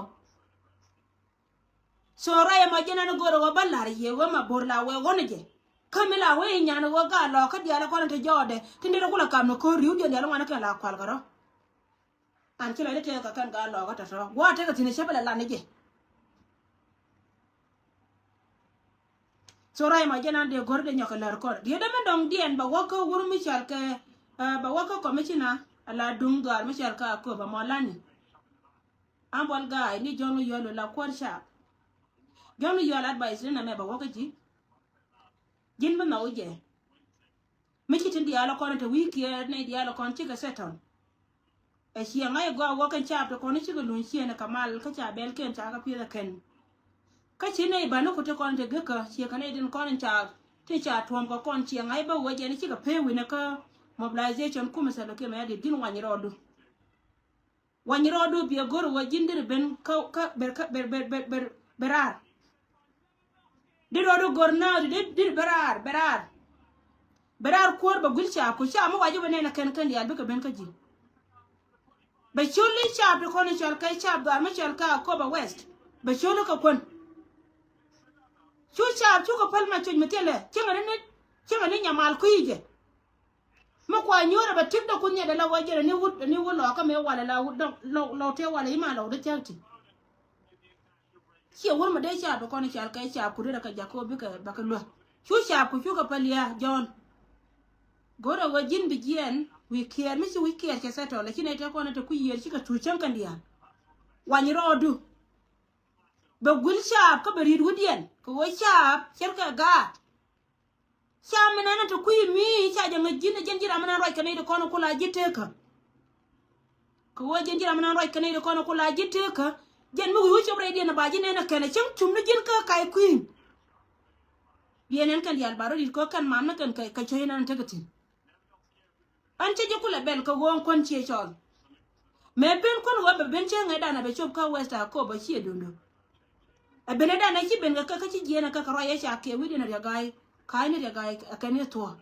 So rɔy ɛmɔ jɛn ɛn go̱o̱rɛ wä bä la̱r yɛ wee ma bo̱r la wee ɣɔn jɛ. Kä mi la wee nyan wee gaa lɔɔkä diaal ɛ kɔn in te jɔɔdɛ tin derɛ kulɛ kam ni ko̱r ri̱wdiɛn diaal ŋuan kɛn la kual kɛ rɔ. An ci lɔcdä tëëk kɛ kɛn gaa lɔɔkä tɔ̱tɔ̱ gua̱a̱ tekɛ thi̱n cäpɛ lɛ lan ni jɛ. So rɔy ma jɛn an dee go̱r dee nyɔk kɛ lär kɔn riet dämɛ dɔŋdiɛn bɛ wäk kä wur mi cɔal kɛ, eh, bɛ wäk kä kɔmicina ala duŋ dhɔaar mi cɔal kɛ Akobo mɔ lani. An buɔl ga̱a̱c ni John Oyuel la kuäär caap. John Oyuel advice ni nɛmɛ bɛ wäk kä ji̱. Ji̱n bi nhɔk jɛ. Mi ci tin diaal kɔn te wi̱i̱ kiɛɛr nɛy diaal kɔn cikɛ settle. Ɛ ciɛ ŋa̱c ɛ gɔaa wä kɛn caap ti kɔn cikɛ luny ciɛɛn ɛ kɛ mal kä ca bɛl kɛn ca kɛ piɛth ɛ kɛn. Kä ci nɛy bani ku ti kɔn te gekä ciɛ kɛ nɛy tin kɔn in ca ti ca tuɔ̱m kɛ kɔn ciɛ ŋa̱c bä wä jɛn cikɛ pee wi̱nɛ kä mobilization kumɛ Salva Kiir Mayardit ji̱n wany rɔɔdu. Wany rɔɔdu biɛ go̱r wä ji̱n diri ben kä kä ber kä ber ber ber ber ber raar. Di rɔɔdu go̱r naath di di di ber raar ber raar. Ber raar kuäär bɛ guil caap ku caap mi wac wä nɛn a kɛn kɛn diaal bikɛ ben kä ji̱. Bɛ col i̱ caap ti kɔn i̱ cɔl kɛ caap dhɔaar mi cɔl kɛ Akobo West. Bɛ col i̱ kɛ kuän. Cu caap cukɛ päl ma cuc mi thilɛ cieŋɛ ni ni cieŋɛ ni nyamal kui̱ jɛ. Mi kua nyuurɛ bɛ tik dɔ kun nhiɛt dɛ la wä jɛn ani wut ani wut lɔɔkä mëë walɛ la wut dɔŋ lɔw lɔw tëë walɛ i̱ ma lɔw di thia̱k ti. Ciɛ wur mi dee caap bi kɔn i̱ cal kɛ caap ku dee rɛ kɛ jak kɛ wä bikɛ bɛ kɛ luäk. Cu caap ku cukɛ päl ya Jɔ̱ɔ̱n. Go̱rɛ wä ji̱n bi jiɛɛn wi̱i̱ kiɛɛr mi ci wi̱i̱ kiɛɛr cɛ settle la ci nɛy tëë kɔn i̱ te kui̱ yiëër cikɛ tuuc cäŋ kɛn diaal. Wany rɔɔdu. Bɛ guil caap kä bɛ ri̱t wi̱diɛn kɛ wä caap cärkɛ gaat. Ca mi nɛn ti kui̱ mi ca jɛ ŋäc ji̱n ɛ jɛn ji̱ ram mi nɛn ruac kɛ nɛy ti kɔn kula ji̱ tekä. Kɛ ɣöö jɛn ji̱ ram mi nɛn ruac kɛ nɛy ti kɔn kula ji̱ tekä. Jɛn mi wi̱i̱ wä cop rɛydiɛn ɛ ba ji̱ nɛn ɛ kɛn ɛ cäŋ cum ni ji̱n kä ka̱y kui̱n. Biɛ nɛn kɛn diaal ba rɔ di̱t kä kɛn mam ni kɛn kɛ cäc nɛn tekɛ thi̱n. An cä ji̱ kulɛ bɛl kɛ ɣöö kuän ciɛ cɔl. Mëë ben kuän ɣöö bɛ ben cä ŋäcdan a bɛ cop kä West Akobo ciɛ do̱ndo. Ɛ ben ɛ dan ɛ ci ben kɛ kä kä ci jiɛɛn ɛ kä kɛ ruac ɛ ca kiɛ wi̱cdiɛn ɛ riɛ ga̱a̱c ka̱a̱cni riɛ ga̱a̱c ɛ kɛn i̱ thuɔ̱ɔ̱.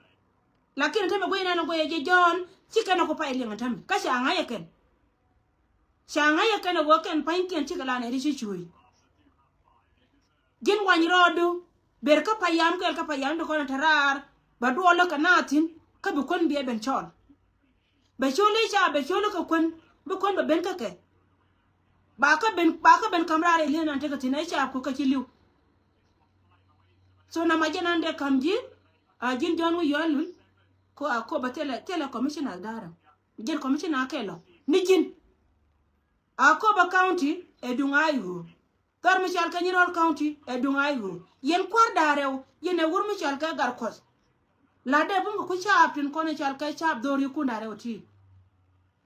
Lakin tämɛ guic nɛn ɛ guic ɛ ji̱ Jɔ̱ɔ̱n ci kɛn ɛ ku pay liŋ ɛ tämɛ kä ca ŋa̱c ɛ kɛn. Ca ŋa̱c ɛ kɛn ɛ ɣöö kɛn pa̱nykiɛn cikɛ la nɛy ti ci cuuc. Ji̱n wany rɔɔdu ber kä payam kɛl kä payam ti kɔn ɛ te raar bɛ duɔl lä kɛ naath thi̱n kä bi kuän biɛ ben cɔɔl. Bɛ col i̱ ca bɛ col i̱ kɛ kuän bi kuän bɛ ben kä kɛ. Ba kä ben ba kä ben ka̱m raar ɛ li̱en an tekɛ thi̱n ɛ ca ku kä ci li̱w. So na ma jɛn an dee ka̱m ji̱n a ji̱n Jɔ̱ɔ̱n wi̱i̱ yɔ̱a̱l lul. Ko a ko bɛ thilɛ thilɛ commissioner da̱rä. Jɛn commissioner kɛ lɔ. Ni ji̱n. Akobo County ɛ duŋ a i̱ ɣöö. Dhɔr mi cɔal kɛ Nyirol County ɛ duŋ a i̱ ɣöö. Yɛn kuäär da̱a̱ rɛw, yɛn ɛ wur mi cɔal kɛ Gatkuɔth. La dee bum kɛ ku caap tin kɔn cɔal kɛ caap dhɔr yikun da̱a̱ rɛw ti.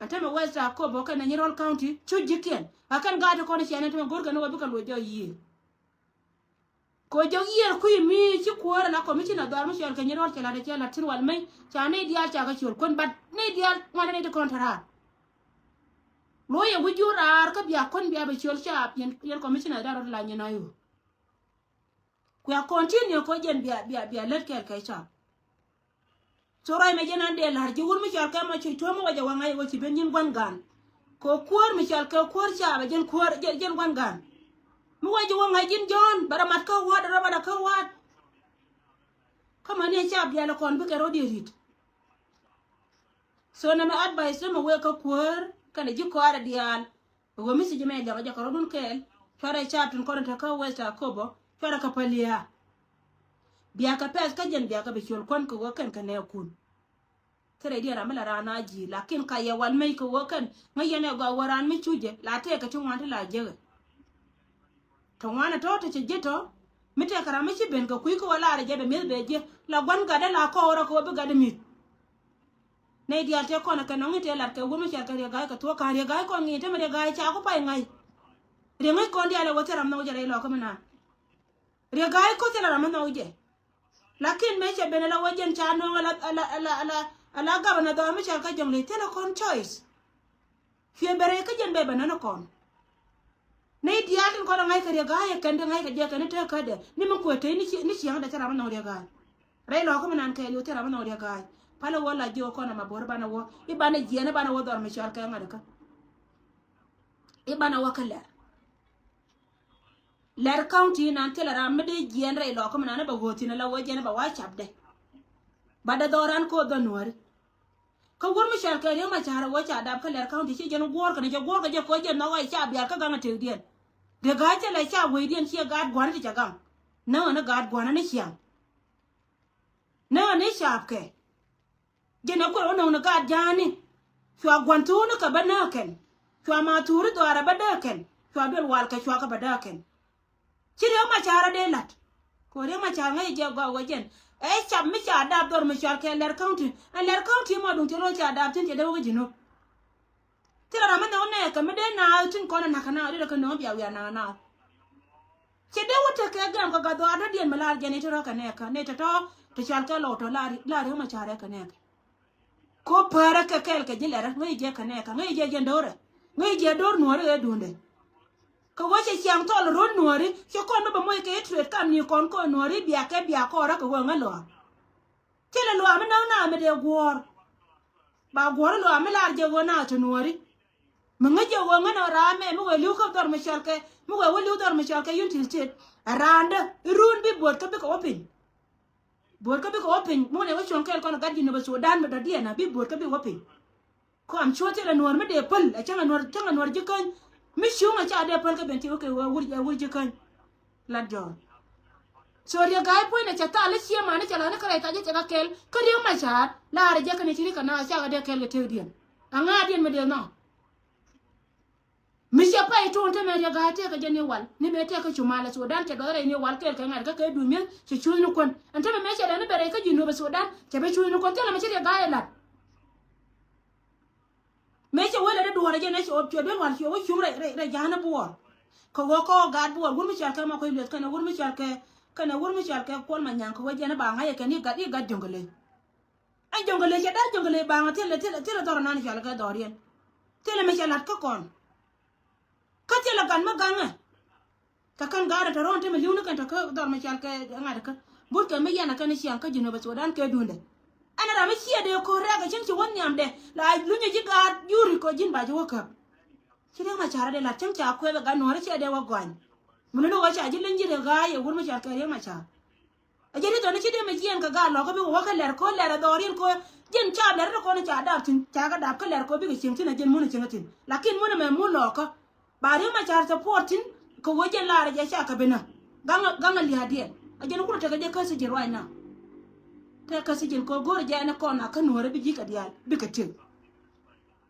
Ɛn tämɛ West Akobo kɛnɛ Nyirol County cu ji̱kiɛn. A kɛn gaat ti kɔn ciɛn ɛn tämɛ go̱rkɛ ni wä bikɛ luɔc jɔk yiëë. Kɛ jɔk yiëër kui̱ mi ci kuäär ala commissioner dhɔr mi cɔl kɛ Nyirol cɛ lat cɛ lat tin wal mey ca nɛy diaal ca kɛ ciöl kuän, but nɛy diaal ŋuan nɛy ti kɔn te raar. Luɔyɛ wi̱c jur raar kä bia kuän bia bɛ ciöl ca yɛn, yɛn commissioner da̱r rot la nyin a yu. Kuɛ continue kɔ jɛn bia, bia, bia lät kɛɛl kɛ ca. So ruac mɛ jɛn an dee la̱r ji̱ wur mi cɔal kɛ ma cuc tuɔ̱m mi wä jɛ wä ŋa̱c wä ci ben nyin gua̱n gan. Kɛ kuäär mi cɔal kɛ kuäär caabɛ jɛn kuäär jɛn, jɛn gua̱n gan. Mi wä jɛ wä ŋa̱c ji̱n Jɔ̱ɔ̱n bɛ rɔ mat kä wa̱a̱t rɔ bɛ rɔ kä wa̱a̱t. Kä ma ni caab diaal kɔn bikɛ rɔ diɛ ri̱t. So nɛmɛ advice nɛmɛ wee kä kuäär kɛnɛ ji̱ kɔaarɛ diaal. Ɣöö mi thiec mɛ liak jɛ kɛ rɔ̱dun kɛɛl cuarɛ caap tin kɔn in te kä West Akobo cuarɛ kɛ päl yia. Biakä pɛth kä jɛn biakä bi ciöl kuän kɛ ɣöö kɛn kɛ nɛɛkun. Thilɛ diɛn ram mi la raan a ji̱ lakin ka yɛ wal mec kɛ ɣöö kɛn ŋäc yɛn ɛ gɔaa wä raan mi cu jɛ la tɛɛkɛ ti ŋuan ti la jekɛ. Te ŋuan ɛ tɔ̱ te cɛ ji̱ tɔ̱ mi tɛɛkɛ ram mi ci ben kɛ kui̱ kɛ ɣöö laarɛ jɛ bɛ mi̱eth bɛ ji̱ la gua̱n gatdä la kɔɔrä kɛ ɣöö bi gatdä mi̱th. Nɛy diaal tëë kɔn ɛ kɛ nɔŋ i̱ tëë lat kɛ wur mi cɔal kɛ Riek Gai kɛ thuɔ̱k ka̱n Riek Gai kɔn ŋi̱i̱c tämɛ Riek Gai ca ku pay ŋa̱c. Riek ŋäc kɔn diaal ɛ wä thil ram nhɔk jɛ rɛy lɔkä mi naan. Riek Gai ko̱ thil ram nhɔk jɛ. Lakin mëë cɛ ben ala wä jɛn ca nɔŋ ala, ala, ala, ala, ala gabana dhɔr mi cɔal kɛ Jɔŋlei thilɛ kɔn choice. Cuɛ ben rɛy kä jɛn bɛ bɛ nɔnɔ kɔn. Nɛy diaal tin kɔn a ŋa̱c kɛ Riek Gai ɛ kɛn ti ŋa̱c kɛ jɛ kɛn ti te kädɛ ni mi kuɛ tey ni ci, ni ciaŋdɛ thil ram nhɔk Riek Gai. Rɛy lɔkä mi nan kɛɛliw thil ram mi nhɔk Riek Gai. Palɛ wä la jiök kɔn ama bo̱r banɛ wä i̱ banɛ jiɛn i̱ banɛ wä dhɔr mi cɔal kɛ ŋa̱t kä. I̱ banɛ wä kä Lɛr. Lɛr county nan thilɛ ram mi dee jiɛn rɛy lɔkä mi nan i̱ bɛ ɣöö thi̱n ala wä jiɛn i̱ bɛ wa capdɛ. Ba dee dhɔran koth dhɔ nuääri. Kä wur mi cɔal kɛ Riek Macar wä ca dap kä Lɛr county ci jɛn guɔ̱ɔ̱r kɛn jɛ guɔ̱ɔ̱r kɛ jɛ kɛ wä jɛ nhɔk ɣɔc ca bial kä gaŋ a tëkdiɛn. Riek Gai thilɛ ca wecdiɛn ciɛ gaat gua̱n ti ca gaŋ. Näŋä ni gaat gua̱n ni ciaŋ. Näŋä ni caapkɛ. Jɛn ɛ kuɛl wä nöŋ ni gaat ja̱a̱ni. Cua gua̱n thuuni kɛ bä nääkɛn. Cua ma thuuri dhɔaarɛ bä dääkɛn. Cua duel walkɛ cua kɛ bä dääkɛn. Ci Riek Macar ɛ dee la̱t. Kɛ Riek Macar ŋäc jɛ gɔaa wä jɛn. Ɛ cap mi ca dap dhɔr mi cɔal kɛ Lɛr county. Ɛn Lɛr county mɔ duŋ ci ro̱o̱ ca dap thi̱n cɛ dee wä kä Jinub. Thilɛ ram mi nhɔk nɛɛkɛ mi dee naath tin kɔn ɛ na̱k kɛ naath dee kɛ nööŋ bia wiaa na̱k kɛ naath. Cɛ dee wä tekɛ gɛm kɛ gat dhɔaar dɔ̱diɛn mi laar jɛn i̱ te rɔ kɛ nɛɛkɛ nɛy tɔ̱tɔ̱ te cɔal kɛ lɔw tɔ̱ laar, laar Riek Macar ɛ kɛ nɛɛkɛ. Ko päärä kɛ kɛɛl kɛ ji̱ Lɛrä ŋäc jɛ kɛ nɛɛkɛ ŋäc jɛ jɛn do̱rɛ ŋäc jɛ do̱r nuɔ̱ɔ̱ri ɣɛ duundɛ. Kɛ ɣöö cɛ ciaŋ thɔl ro̱l nuɔ̱ɔ̱ri cɛ kɔn mi bɛ moc kɛ i̱ tuet kam ni kɔn kɔn nuɔ̱ɔ̱ri biakä biakä ɔrä kɛ ɣöö ŋä lɔaak. Thilɛ luaak mi näk naath mi dee guɔ̱ɔ̱r. Ba guɔ̱ɔ̱r luaak mi lar jɛ ɣöö naath te nuɔ̱ɔ̱ri. Mi ŋäc jɛ ɣöö ŋän ɔ raam mɛ mi wëë li̱w kä dhɔr mi cɔal kɛ mi wëë wä li̱w dhɔr mi cɔal kɛ Unity State. Ɛ raandä i̱ ruun bi buɔ̱ɔ̱t kä bikɛ wä piny. Buɔ̱ɔ̱t kä bikɛ wä piny mi wä nɛ wä cuɔ̱ŋ kɛɛl kɔn ɛ gat Jinub Sudan mi dɔ̱diɛn a bi buɔ̱ɔ̱t kä bikɛ wä piny. Kɔam cuɔ̱ɔ̱ŋ thilɛ nuɔ̱ɔ̱r mi dee päl ɛ cäŋ ɛ nuɔ̱ɔ̱r cäŋ ɛ nuɔ̱ɔ̱r ji̱ käny. Mi cuŋ ɛ ca dee päl kä ben ti wä kɛ wä wur ji̱ käny. Lat jɔɔr. So Riek Gai puɔ̱nydɛ cɛ thal i̱ ciɛ man i̱ cɛ la̱th ni kärɛc thal i̱ cɛ kɛ kɛl kä Riek Macar laarɛ jɛ kɛn i̱ ci ri kɛ na cakɛ dee kɛl kɛ tëëkdiɛn. Aŋa̱a̱diɛn mi dee nhɔk. Mi cɛ pay tuɔ̱ɔ̱n te mɛ Riek Gai tëëkɛ jɛ ni wal ni mɛ tëëkɛ cu malɛ Sudan cɛ duɔth rɛy ni wal kɛɛl kɛ ŋa̱t kä kɛ duŋ mi̱eth cɛ cuuth ni kuän. Ɛn te mɛ mɛ cɛ lɛ ni bɛ rɛy kä Jinub Sudan cɛ bɛ cuuth ni kuän thilɛ mɛ ci Riek Gai ɛ la̱t. Mëë cɛ wee lɛ dee duɔ̱ɔ̱r ɛ jɛn ɛ cɛ ɣöö cuɛ duel wal cuɛ wä cuŋ rɛy rɛy rɛy ja̱a̱n ɛ buɔɔr. Kɛ ɣöö kɔɔk gaat buɔɔr wur mi cɔal kɛ ma kuec lueth kɛnɛ wur mi cɔal kɛ kɛnɛ wur mi cɔal kɛ Kuɔl Manyaŋ kɛ wee jɛn ɛ ba ŋa̱c ɛ kɛn i̱ gat i̱ gat Jɔŋgɛlɛ. Ɛ Jɔŋgɛlɛ cɛ da̱a̱ Jɔŋgɛlɛ ba ŋa̱c thilɛ thilɛ thilɛ dhɔr ɛnan cɔal kɛ dhɔriɛn. Thilɛ mi cɛ la̱t kä kɔn. Kä thilɛ gat mi gaŋɛ. Kɛ kɛn gaat ɛ tɔ̱ rɔ̱ɔ̱n te mi li̱w ni kɛn tɔ̱ kä dhɔr mi cɔal kɛ ŋa̱t kä. But kɛ mi yɛn ɛ kɛn i̱ ciaŋ kä Jinub Sudan kɛ duundɛ. Ɛn ram mi ciɛ dee ko̱r rɛɛk ɛ cin ci wä nhiamdɛ la lunyɛ ji̱ gaat juri kɔ ji̱n ba ji̱ wä käp. Ci Riek Macar dee la̱t cäŋ ca kuɛth ɛ gat nuɔ̱ɔ̱ri ciɛ dee wä gɔany. Mi luni wä ca ji̱ leny ji̱ Riek Gai ɛ wur mi cɔal kɛ Riek Macar. Ɛ jɛn i̱ dhɔni ci dee mi jiɛɛn kɛ gaat lɔkä bikɛ wä kä Lɛr kɔ Lɛr ɛ dhɔriɛn kɔ. Jɛn ca Lɛr ti kɔn ca dap thi̱n ca kɛ dap kä Lɛr kɔ bikɛ cieŋ thi̱n ɛ jɛn mun ɛ cieŋ thi̱n. Lakin mun ɛmɛ mun lɔkä. Ba Riek Macar support thi̱n kɛ wä jɛn laarɛ jɛ ca kɛ bi nä. Gaŋ gaŋ a lia̱a̱diɛn a jɛn wurɛ tekɛ jɛ kä thi̱ji̱n ruac na. Tekɛ thi̱ji̱n kɛ go̱o̱rɛ jɛ ɛn ɛ kɔn a kä nuɔ̱ɔ̱rɛ bi ji̱ kɛ diaal bikɛ tiek.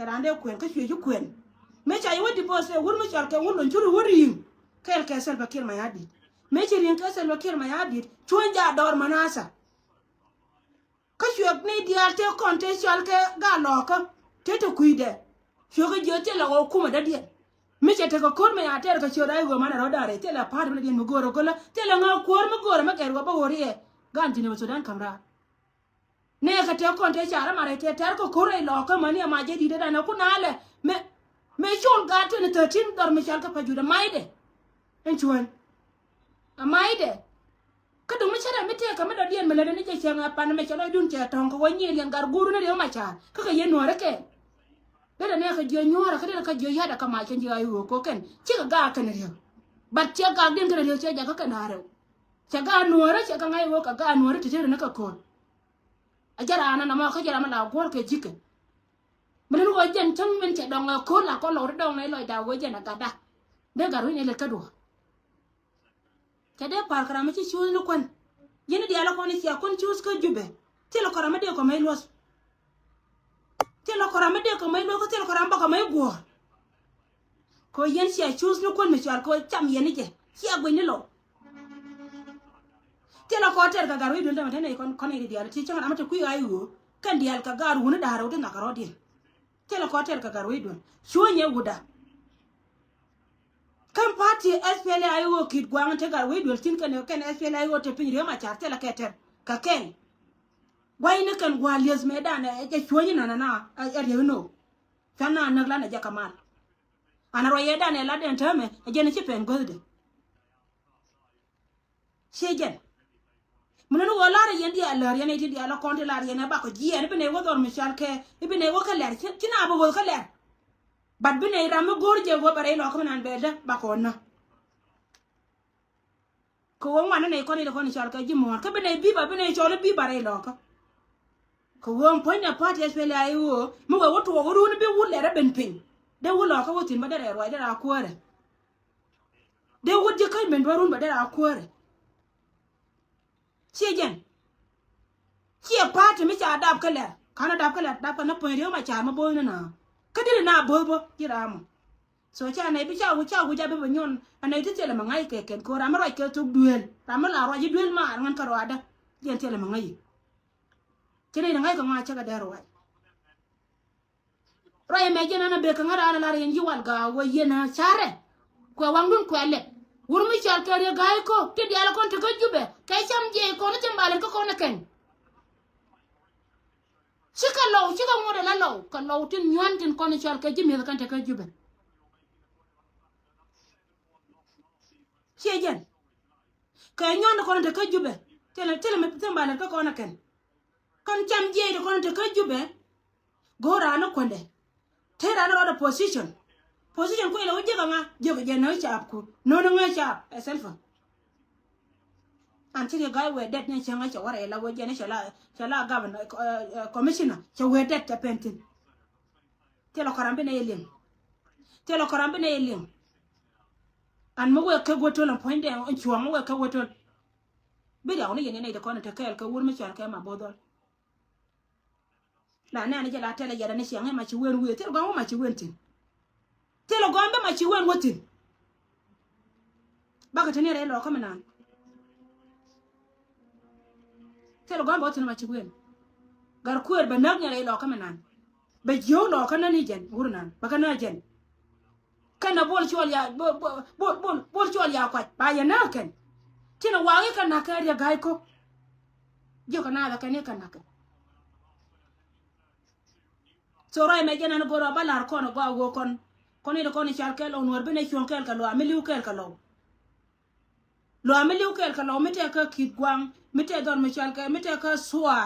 Tɛ raan dee kuɛn kä cuɛ ci kuɛn. Mëë ca yɛ wä divorce ɛ wur mi cɔal kɛ wur lon curi wä ri̱i̱ŋ. Kɛɛl kɛ Salva Kiir Mayardit. Mëë ci ri̱i̱ŋ kɛ Salva Kiir Mayardit cuɔ̱ny jaa dɔɔr manasa. Kä cuɛ ni diaal tëë kɔn tëë cɔal kɛ gaa lɔɔkä tëë te kui̱dɛ. Cuɛ kɛ jiök thilɛ ɣɔw kumɛ dädiɛn. Mi cɛ tekɛ ko̱r mɛ ya tɛɛr kɛ ciöt a i̱ ɣöö manɛ rɔ̱ da̱rɛ thilɛ pa̱a̱t mi dädiɛn mi go̱o̱rä go̱lä thilɛ ŋä kuäär mi go̱o̱rä mi kɛɛr ɣöö bä ɣöö riɛɛ. Gan ji̱n ɛ Sudan ka̱m raar. Nɛ kɛ tɛk kɔn tɛk ca rɔ marɛ tɛk tɛr kɛ ko̱r rɛy lɔɔkä mäni ama jɛ di̱t ɛ danɛ kun alɛ. Mɛ mɛ col gaat twenty thirteen dhɔr mi cal kä pa jut ɛ maydɛ. Ɛn cuän. Ɛ maydɛ. Kä duŋ mi cärɛ mi tëëkä mi dɔ̱diɛn mi lätdɛ ni jɛ cäŋ ɛ pan mɛ cɛ lɔcdun cɛ tɔ̱ŋ kɛ wä nyiëëriɛn gar guurun ni riɛw ma ca̱a̱r kä kɛ yɛn nuäärä kɛn. Dee dɛ nɛɛkɛ jiö nyuɔ̱ɔ̱rä kä dee kɛ jiö ya̱dɛ kä mac kɛn jiö a i̱ ɣöö ko̱ kɛn cikɛ gaak kɛn riäk. But cɛ gaak diɛn kɛn riäk cɛ jakä kɛn a rɛw. Cɛ gaak nuäärä cɛ kɛ ŋa̱c ɣöö kɛ gaak nuäärä ti tëëdɛ ni kɛ ko̱r. A jɛ raan anamɔ kä jɛ ram mi la guɔ̱r kɛ ji̱kɛ. Mi lun ɣöö jɛn cäŋ min cɛ dɔŋ ɛ ko̱r la kɔn lɔk ri dɔŋ nɛ lɔcda ɣöö jɛn ɛ gatda. Dee gat wi̱c nɛ lät kä duɔ̱ɔ̱r. Cɛ dee pa̱a̱r kɛ ram mi ci cuuth ni kuän. Yɛn i̱ diaal ɛ kɔn i̱ cia kɔn cuuth kä Jubɛ. Thilɛ kɔn ram mi dee kɔn mɛ i̱ luɔth. Thilɛ kɔn ram mi dee kɔn mɛ i̱ luɔth kä thilɛ kɔn ram bä kɔn mɛ i̱ guɔ̱ɔ̱r. Kɛ ɣöö yɛn cia cuuth ni kuän mi cɔal kɛ ɣöö cam yɛn ni jɛ. Cia guic ni lɔw. Thilɛ kɔn tɛr kɛ gat wec duel tämɛ te nɛy kɔn, kɔn i̱ diaal ti cäŋ ram mi te kui̱ ɣa̱c ɣöö kɛn diaal kɛ gaat wuni da̱a̱r rɛw ti nhɔakä rɔ̱diɛn. Thilɛ kɔn tɛr kɛ gat wec duel. Cuɔ̱nyɛ wutda. Kä party S P L A I O Ki̱t Gua̱a̱ŋ te gat wec duel thi̱n kɛn, kɛn S P L A I O te piny Riek Machar thilɛ kɛ tɛr kɛ kɛn. Gua̱cni kɛn gua̱a̱ lieth mëëdan ɛ, ɛ cuɔ̱ny inɔnɔ na, ɛ, ɛ riek inɔ. Cuan na näk lan ɛ jɛ kɛ mal. An ruacɛ dan ɛ lat ɛn täämɛ, ɛ jɛn ɛ ci pɛn guäthdɛ. Ciɛ jɛn. Min ni ɣöö lar yɛn diaal lär yɛn ɛ ti diaal ɛ kɔn ti lar yɛn ɛ bakɔ jiɛɛn, i̱ bi nɛy wä dhɔr mi cɔal kɛ, i̱ bi nɛy wä kä lɛr, ci, ci na bi wä kä lɛr. But bi nɛy ram mi go̱o̱r jɛ wä bɛ rɛy lɔkä mi nan bɛ dä bakɔ nä. Kɛ ɣöö ŋuan ni nɛy kɔn i̱ ti kɔn i̱ cɔal kɛ ji̱ muɔ̱ɔ̱r. Kä bi nɛy bi̱i̱ ba, bi nɛy cɔl i̱ bi̱i̱ ba rɛy lɔkä. Kɛ ɣöö puɔ̱nydɛ party S P L A I O mi wee wä tuɔɔk run bi wut lɛr ɛ ben piny. Dee wut lɔkä wä thi̱n bä dee rɛy ruac dee raa kuäärɛ. Dee wut ji̱ käc ben bä run bä dee raa kuäärɛ. Ciɛ jɛn. Ciɛ party mi ca dap kä lɛr. Ka̱n a dap kä lɛr, dap kä na puɔ̱ny Riek Machar mi bo̱o̱th ni na. Kä dili na bo̱o̱th bä ji̱ ram mɔ. So ca nɛy bi ca wi̱c, ca wi̱c a bi bɛ nyɔn a nɛy ti thilɛ mi ŋa̱c kɛ kɛn kɛ ram mi ruac kɛ thok duel, ram mi la ruac i̱ duel maar ŋän kä ruacdä. Yɛn thilɛ mi ŋa̱c i̱ ci nɛy ni ŋa̱c kɛ ŋɔaa cä kɛ dee ruac. Ruac ɛmɛ jiɛn ɛn a bek kɛ ŋa̱ raan a lar yɛn yi̱ wal gaak wä yɛn a carɛ. Kuɛ waŋdun kuɛ lɛp. Wur mi cɔal kɛ Riek Gai Kok ti diaal kɔn te kä Jubɛ kɛ cam jiɛc kɔn i̱ thim balɛn kä kɔn ikɛn. Cikɛ lɔw, cikɛ ŋuɔ̱t ala lɔw kɛ lɔw tin nyuan tin kɔn i̱ cɔal kɛ ji̱ mi̱eth kɛn te kä Jubɛ. Ciɛ jɛn. Kɛ nyuan kɔn te kä Jubɛ. Thilɛ, thilɛ mi thim balɛt kä kɔn ikɛn. Kɛn cam jiɛc ti kɔn te kä Jubɛ. Go̱o̱r raan ni kuändɛ. Te raan ni rɔɔdɛ position. Position kuilɛ wä jiäk aŋa, jiäk jɛ näk caapku. No̱n ŋäc caap ɛ Salva. An ci Riek Gai wee dɛt ni cäŋ ɛ cɛ wä rɛy la wee jɛn cɛ la, cɛ la governor, eh, eh, commissioner cɛ wee dɛt cɛ pɛn thi̱n. Thilɛ kɔn ram bi nɛy liŋ. Thilɛ kɔn ram bi nɛy liŋ. An mi wee kek wä töl ɛn puɔ̱nydɛ ɛn cuɔ̱ɔ̱ŋ mi wee kek wä töl. Bi riaw ni yɛn yɛn nɛy ti kɔn te kɛɛl kɛ wur mi cɔal kɛ ma bo̱o̱th dhɔl. La nɛɛni jɛ la tɛlɛ yɛrɛ ni ciaŋ ɛ ma ci wen wiee thil gɔm wä ma ci wen thi̱n. Thil gɔm bä ma ci wen wä thi̱n. Bakɛ te ni rɛy lɔkä mi naan. Thil gɔm bä wä thi̱n ma ci wen. Gar kuëër bɛ näk ni rɛy lɔkä mi naan. Bɛ jiök lɔkä nä ni jɛn wur naan bɛ kä nä jɛn. Kɛn a bol cuɔl ya, bol, bol, bol, bol, bol cuɔl ya kuac ba yɛ nääk kɛn. Tin a waŋ i̱ kɛ na̱k kɛ Riek Gai Kok. Jiök kɛ naath ɛ kɛn i̱ kɛ na̱k kɛ. So ruac mɛ jɛn ɛn go̱r ɔ ba la̱r kɔn ɛ gɔaa ɣöö kɔn, kɔn i̱ ti kɔn i̱ cal kɛl ɔ nuɔ̱ɔ̱r bi nɛ cuɔ̱ŋ kɛɛl kɛ lɔa mi li̱w kɛɛl kɛ lɔw. Lɔa mi li̱w kɛɛl kɛ lɔw mi tɛk kä Ki̱th Gua̱a̱ŋ mi tɛk dhɔr mi cal kɛ mi tɛk kä Thua.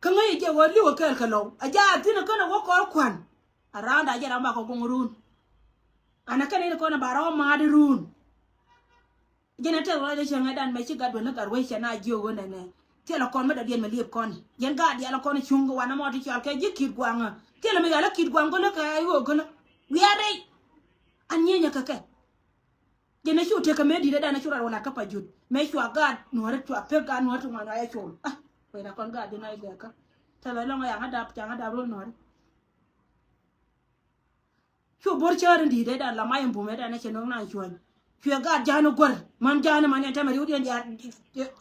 Kä ŋäc i̱ jɛ ɣöö li̱w kɛɛl kɛ lɔw a jaa thi̱n ɛ känɛ wä kɔr kua̱n. A raanda jɛ ram bakɔ goŋ run. An a kɛn in kɔn a ba rɔ ma̱a̱t run. Jɛn a tɛth ruac dee cäŋ ɛ dan mɛ ci gat duel ni gat wec cɛ na jiök ɣöö nɛnɛ. Thilɛ kɔn mi dɔ̱diɛn mɛ liep kɔn. Jɛn gaat diaal kɔn cuŋ kɛ wanɛ mɔ ti cɔal kɛ ji̱ Ki̱th Gua̱a̱ŋ ɛ. Thilɛ mi yal a Ki̱th Gua̱a̱ŋ go̱lä kɛ ɣöö go̱lä. Wiaa rɛy. An nyieenyɛ kɛ kɛ. Jɛn a cu tekɛ mëë di̱t ɛ dan a cu rat wä lat kä pa jut. Mëë cua gaat nuɔ̱ɔ̱ri cua pek gaat nuɔ̱ɔ̱ri ti ŋuan ɣa̱c a col. Ah, wec na kɔn gaat di̱t na i̱ gɛɛkä. Thilɛ lɔŋ ɛ yaŋ a dap, yaŋ a dap rol nuɔ̱ɔ̱ri. Cu bo̱r cäär in di̱i̱t ëëdan la mac in bum ëëdan ɛ cɛ no̱o̱ŋ na cuɔ̱ny. Cuɛ gaat ja̱a̱n in guäär man ja̱a̱n in man yɛn tɛmɛ riwdiɛn diaal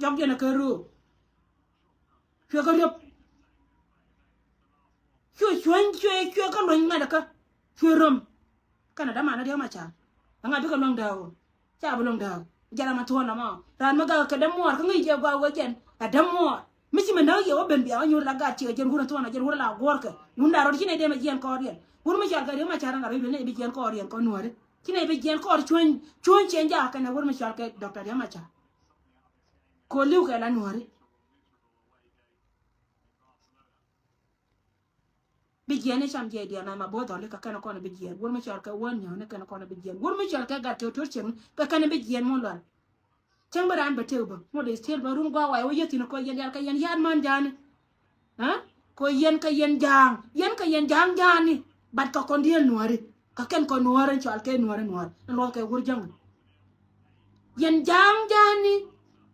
jɔkdiɛn ɛ kä röö. Cuɛ kä riöp. Cuɛ cuɔ̱ny cuɛ cuɛ kä luɔ̱ny ŋa̱t ɛ kä cuɛ röm. Kɛnɛ däman in Riek Macar ɛŋa bikɛ luäŋ dääk ɣöö. Ca bi lo̱ŋ dääk. Jɛn ram a thuɔ̱ɔ̱n lamɔ. Raan mi gak kɛ dämuɔɔr kä ŋi̱i̱c jɛ gɔaa wee jɛn. Ɛ dämuɔɔr. Mi ci mi näk yɛ wä ben bia wä nyuur la gaat ciɛ jɛn wur a thuɔ̱ɔ̱n a jɛn wur a la guɔ̱ɔ̱rkɛ. Wun da̱a̱ rɔ̱t ci nɛy dee mɛ jiɛn kɔɔr yɛn. Wur mi cɔal kɛ Riek Macar ŋa̱r wec ben nɛy bi jiɛn kɔɔr yɛn kɔn nuääri. Ci nɛy bi jiɛn kɔɔr cuɔ̱ny, cuɔ̱ny ciɛ jaak kɛnɛ wur mi cɔal kɛ Doctor Riek Macar. Kɛ li̱w kɛ la nuääri. Bi jiɛn ni cam jiɛc diɛn na ma bo̱o̱th dhɔli kɛ kɛn kɔn bi jiɛn. Wur mi cɔl kɛ wän nyɔ̱ɔ̱ni kɛn kɔn bi jiɛn. Wur mi cɔl kɛ gat kɛ to̱r cieŋ kɛ kɛn bi jiɛn mun lual. Cäŋ bi raan bɛ tëk bä mun dee still bä run gɔaa wac wä yäthin kɔ yɛn dial kɛ yɛn yaat man ja̱a̱ni. Aa? Kɔ yɛn kɛ yɛn ja̱a̱ŋ. Yɛn kɛ yɛn ja̱a̱ŋ ja̱a̱ni. Bat kɛ kɔn diɛl nuääri. Kɛ kɛn kɔn nuäär in cɔal kɛ nuäär in nuäär in luɔth kɛ wur jäŋ. Yɛn ja̱a̱ŋ ja̱a̱ni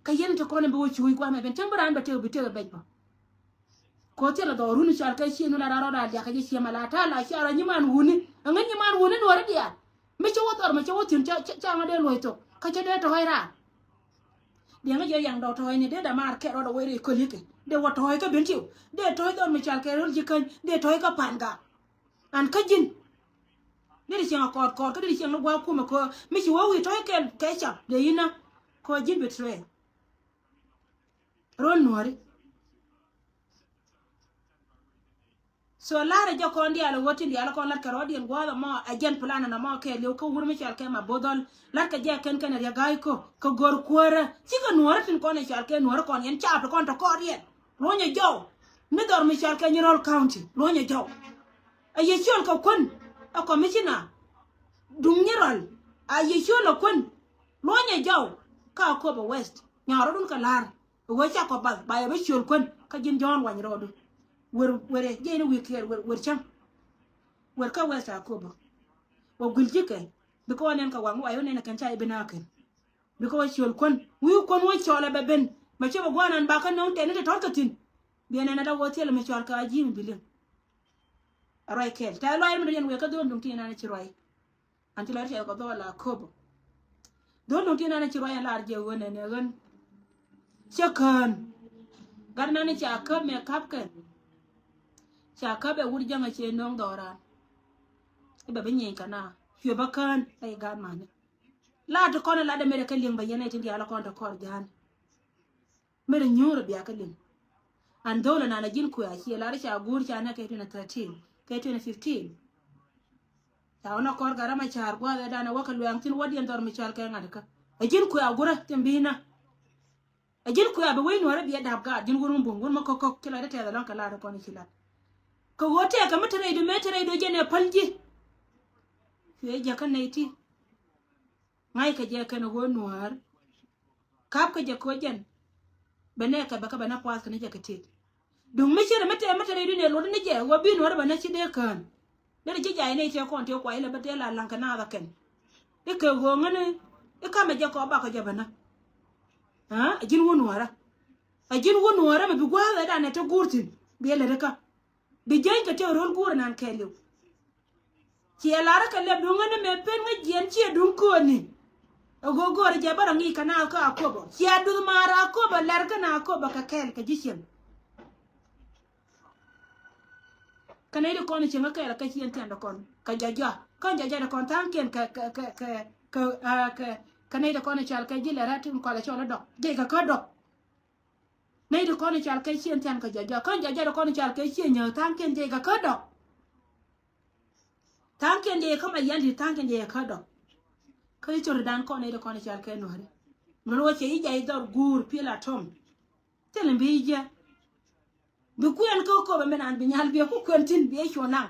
Kä yɛn ti kɔn in bi wä cuuc guamɛ ben cäŋ bi raan bɛ tëk bi tëk bɛc bä. Ko thilɛ dhɔrun ical kɛ ciëŋ la raan rɔɔd a liak kɛ jɛ ciɛ ma la ta̱a̱ la car a nyiman wuni. Ɛŋä nyiman wuni nuɔri diaal. Mi cä wä dhɔr mi cä wä thi̱n ca ŋä dee luɔ̱c thok kä cä dee tɔ̱ɔ̱c raan. Diɛŋä jɛ yaŋ dɔɔk tɔ̱ɔ̱c ni dee damaar kɛ rɔɔd a wee rɛy kölikä dee wä tɔ̱ɔ̱c kä ben tiw dee tɔ̱ɔ̱c dhɔr mi cal kɛ röl ji̱ käny dee tɔ̱ɔ̱c kä pa̱n gak. An kä ji̱n. Dee di cieŋ a kɔɔt kɔɔt kä dee di cieŋ ni gua̱a̱k kumɛ kɛ mi ci wä wi̱i̱ tɔ̱ɔ̱c kɛl kɛ cap dee yinä. Kɛ ji̱n betray. Röl nuɔ̱ri. So la̱rä jɛ kɔn diaal ɣöö tin diaal kɔn la̱t kɛ rɔɔdiɛn gua̱a̱th ɛmɔ ɛ jɛn plan ɛn ɛmɔ kɛɛliw kä wur mi cɔal kɛ ma bo̱dhɔl. La̱t kɛ jɛ kɛn kɛn ɛ riɛk ga̱a̱c ko̱ kɛ go̱r kuäärä cikɛ nuɔ̱ɔ̱rä tin kɔn ɛ cɔal kɛ nuɔ̱ɔ̱rä kɔn yɛn caap ti kɔn tɔ kɔɔriɛn. Luɔ̱nyɛ jɔw ni dhɔr mi cɔal kɛ Nyirol County luɔ̱nyɛ jɔw. Ɛ yɛ ciöl kɛ kuän ɛ commissioner duŋ Nyirol. A yɛ ciöl ɛ kuän luɔ̱nyɛ jɔw kä Akobo West. Nyɔɔrä dun kɛ la̱r. Wee cakɔ bath ba yɛ bä ciöl kuän kä ji̱n Jɔ̱ɔ̱n wany rɔɔdu. Wer wer jɛ ni wi̱i̱ kiɛɛr wer wer cäŋ. Wer kä West Akobo. Wä gui̱l ji̱kɛ bikɛ wä nɛn kɛ waŋ wayɛ wä nɛn kɛn ca i̱ bi na̱a̱ kɛn. Bikɛ wä ciöl kuän wi̱i̱ kuän wä cɔl ɛ bɛ ben. Mɛ cɛ bɛ gua̱a̱n an bakä nöŋ tɛn ni ti tɔt kɛ thi̱n. Biɛ nɛn ɛ la wä thiɛl mi cɔal kɛ a ji̱ mi bi liŋ. Ɛ ruac kɛɛl tɛ̈ luac mi dɔ̱diɛn wëë kä dho̱o̱n duŋ ti nɛn ɛ ci ruac. An ci lɔr cɛ kɛ dhɔɔl a köp. Dhɔl duŋ ti nɛn ci ruac an lar jɛ ɣön ɛn ɛ ɣön. Cɛ kään. Gat nɛn ca käp mɛ ka̱p kɛn. Ca käp ɛ wur jäŋ ɛ cɛ no̱o̱ŋ dhɔran. I̱ bɛ bi nyieny kɛ na cuɛ bä kään ɛ i̱ gat mani. La ti kɔn ɛ lat ɛ mɛrɛ kä liŋ bɛ yɛn ɛ tin diaal ɛ kɔn ti kɔr ja̱a̱n. Mɛrɛ nyuurɛ bia kä liŋ. An dho̱l ɛnan a ji̱n kuɛ a ciɛ lar ca guur ca nɛ kɛ twenty thirteen kɛ twenty fifteen. Ca wä nɔ kɔr Gat Macar gua̱a̱th ɛ danɛ wä kɛ luɛŋ thin wädiɛn dhɔr mi cɔal kɛ ŋa̱t kä. A ji̱n kuɛ a gurä tin bi̱i̱nä. A ji̱n kuɛ a bi wec nuɔ̱ɔ̱rä biɛ dap gaat ji̱n wur mi buŋ wur mi kɔk kɔk ci la dee tɛth ɛlɔ̱ŋ kɛ lar kɔn ci lat. Kɛ ɣöö tɛɛkɛ mi te rɛydu mëë te rɛydu jɛn ɛ päl ji̱. Cuɛ jɛ kä nɛy ti. Ŋa̱ckɛ jɛ kɛn ɣöö nuäär. Ka̱pkɛ jɛ koc jɛn. Bɛ nɛɛkɛ bɛ kä bɛ nä puath kɛn jɛ kɛ tet. Duŋ mi ci rɛ mi tɛɛ mi te rɛy dunia luɔt ni jɛ ɣöö bi nuäär bɛ nä ci dee kään. Dee ci jay nɛy tëë kɔn tëë kuay lɛ bä tëë la laŋ kɛ naath akɛn. I̱ kɛ ɣöö ŋäni i̱ kamɛ jɛ kɔ bakɔ jɛ bɛ nä. Aa ɛ ji̱n wä nuäärä. Ɛ ji̱n wä nuäärä mɛ bi gua̱a̱th ɛ danɛ te guur thi̱n bi ɛ lät ikä. Bi jäny kɛ tëë ro̱l guur ɛnan kɛɛliw. Ciɛ larä kɛ lɛp duŋä ni mɛ pen ŋä jiɛn ciɛ duŋ kööni. Ɛ go̱o̱r jɛ bä rɔ ŋi̱i̱c kɛ na kä Akobo ciɛ duth maarä Akobo lɛr kä na Akobo kɛ kɛɛl kɛ ji̱ cieŋ. Kä nɛy di kɔn cieŋ kä kɛɛl kä ciɛn thia̱n di kɔn kɛ jɔjɔ kä jɔjɔ di kɔn tha̱a̱ŋkiɛn kɛ kɛ kɛ kɛ kɛ kɛ nɛy di kɔn cal kɛ ji̱ lɛr ɛ tin kɔlɛ cɔl ɛ dɔk jiɛc kɛ kä dɔk. Nɛy di kɔn i̱ cal kɛ ciëŋ thian kɛ jɔjɔ kä jɔjɔ di kɔn i̱ cal kɛ ciëŋ nyääk tha̱a̱ŋkiɛn jɛ kɛ kä dɔk. Tha̱a̱ŋkiɛn jɛ kɛ ma yɛn di tha̱a̱ŋkiɛn jɛ kɛ kä dɔk. Kä i̱ cor dan kɔn nɛy di kɔn i̱ cal kɛ nuääri. Mɛ luɔ cɛ i̱ jɛ i̱ dhɔr guur piɛl a tɔm. Thil in bi i̱ jɛ bi kuɛn kä köpɛ min an bi nyal biɛ ku kuɛn thi̱n biɛ cuɔ naŋ.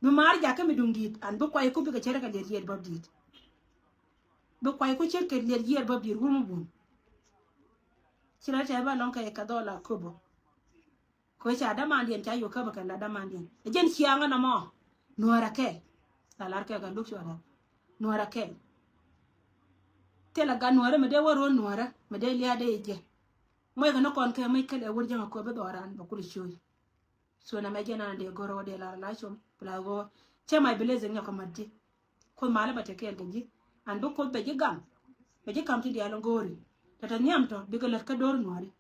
Bi maar jakä mi duŋ di̱i̱t an bi kuay ku bikɛ cɛ rɛ kɛ liɛt yiɛt bäp di̱i̱t. Bi kuay ku cɛ kɛ liɛt yiɛt bäp di̱i̱t wur mi bun. Ci la tɛth ba lɔŋ kɛ kɛ dhɔl a köpä. Kɛ ca damandiɛn ca yuk käpä kɛ la damandiɛn. Ɛ jɛn ciaŋä nɔmɔ. Nuäärä kɛ. La lar kɛ kɛ luk cuɔrɛ. Nuäärä kɛ. Thilɛ gat nuäärä mi dee wä ro̱o̱l nuäärä mi dee lia̱a̱ dee jɛ. Muɔckɛ ni kɔn kɛ muc kɛl ɛ wur jäŋ a köp bi dhɔran bɛ kul cuuc. So nɛmɛ jɛn an dee go̱rä wä dee lar la com. Bi la ɣöö cɛ my blessing nyɔk kɛ mat ji̱. Kuoth malä bɛ te kɛɛl kɛ ji̱ an bi Kuoth bɛ ji̱ gam. Bɛ ji̱ kam ti diaal in go̱o̱ri tɛtɛ nhiam tɔ bikɛ lät kä do̱r nuɔ̱ɔ̱ri.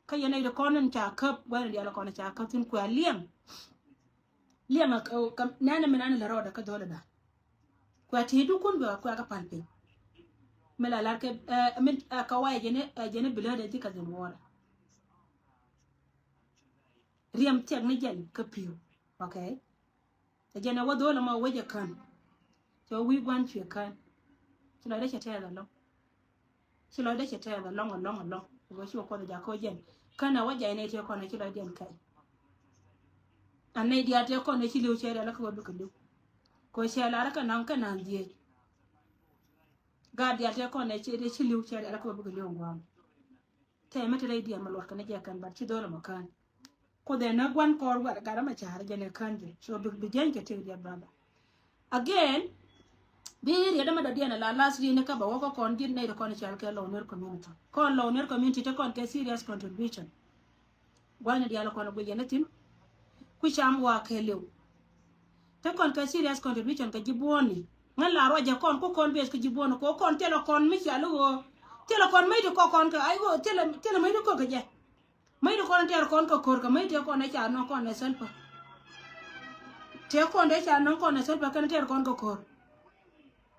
Kä yɛn nɛy ti kɔn in ca käp gua̱n in diaal in kɔn in ca käp thi̱n kuɛ a liɛŋ. Liɛŋ a nɛnɛ min an in lät rɔɔdɛ kä dho̱lɛ da̱a̱n. Kuɛ ti̱i̱t dukun bɛ kuɛ kä pal piny. Mi la lar kɛ min ɛ kɛ wayɛ jɛn ɛ jɛn ɛ biläädɛ ji̱ kɛ dhin wuɔrɛ. Riɛm thiɛk ni jɛn kä pi̱w. Okay. Ɛ jɛn ɛ wä dho̱o̱l ɛmɔ wec ɛ kän. Cɛ wä wi̱i̱ gua̱n cuɛ kän. Ci lɔcdä cɛ tɛɛth ɛlɔ̱ŋ. Ci lɔcdä cɛ tɛɛth ɛlɔ̱ŋ ɛlɔ̱ŋ ɛlɔ̱ŋ. Ɛ wä ci wä kuɔth ɛ jakä wä jɛn kän ɛ wä jɛn ɛ tëë kɔn ɛ ci lɔcdiɛn kɛn. An nɛy diaal tëë kɔn ɛ ci li̱w cɛ rial ɛ kä wä bikɛ li̱w. Kɛ wä cɛ lar ɛ kɛ naŋ kɛ naŋ dhieec. Gaat diaal tëë kɔn ɛ ci li̱w cɛ rial ɛ kä wä bikɛ li̱w ɛ gua̱a̱m. Tɛmɛ te rɛy diɛn mɛ luɔt kɛn jɛ kɛn bat ci dho̱l mɛ kään. Kuoth ɛn ɛ gua̱n kɔr wɛr gat mɛ ca̱r jɛn ɛ kään jɛ. So bi, bi jɛny kɛ tëk diɛ brother. Again, Bi riet dämɛ dɔ̱diɛn ala last year ni kä bɛ wä kä kɔn ji̱n nɛy ti kɔn i̱ cal kɛ Lou Nuer community. Kɔn Lou Nuer community te kɔn kɛ serious contribution. Gua̱thni diaal kɔn i̱ guic yɛn i̱ thi̱n. Ku cam wa kɛ liw. Te kɔn kɛ serious contribution kɛ ji̱ buɔ̱ɔ̱ni. Ŋän la ruacɛ kɔn ku kɔn beth kä ji̱ buɔ̱ɔ̱ni kɛ kɔn thilɛ kɔn mi cia li ɣöö. Thilɛ kɔn mi ti kɔ kɔn kɛ ai ɣöö thilɛ, thilɛ mi ti kɔ kɛ jɛ. Mäc ti kɔn tɛɛr kɔn kä ko̱r kɛ mäc tëë kɔn ɛ ca nɔŋ kɔn ɛ Salva. Tëë kɔn tëë ca nɔŋ kɔn ɛ Salva kɛn tɛɛr kɔn kä ko̱r.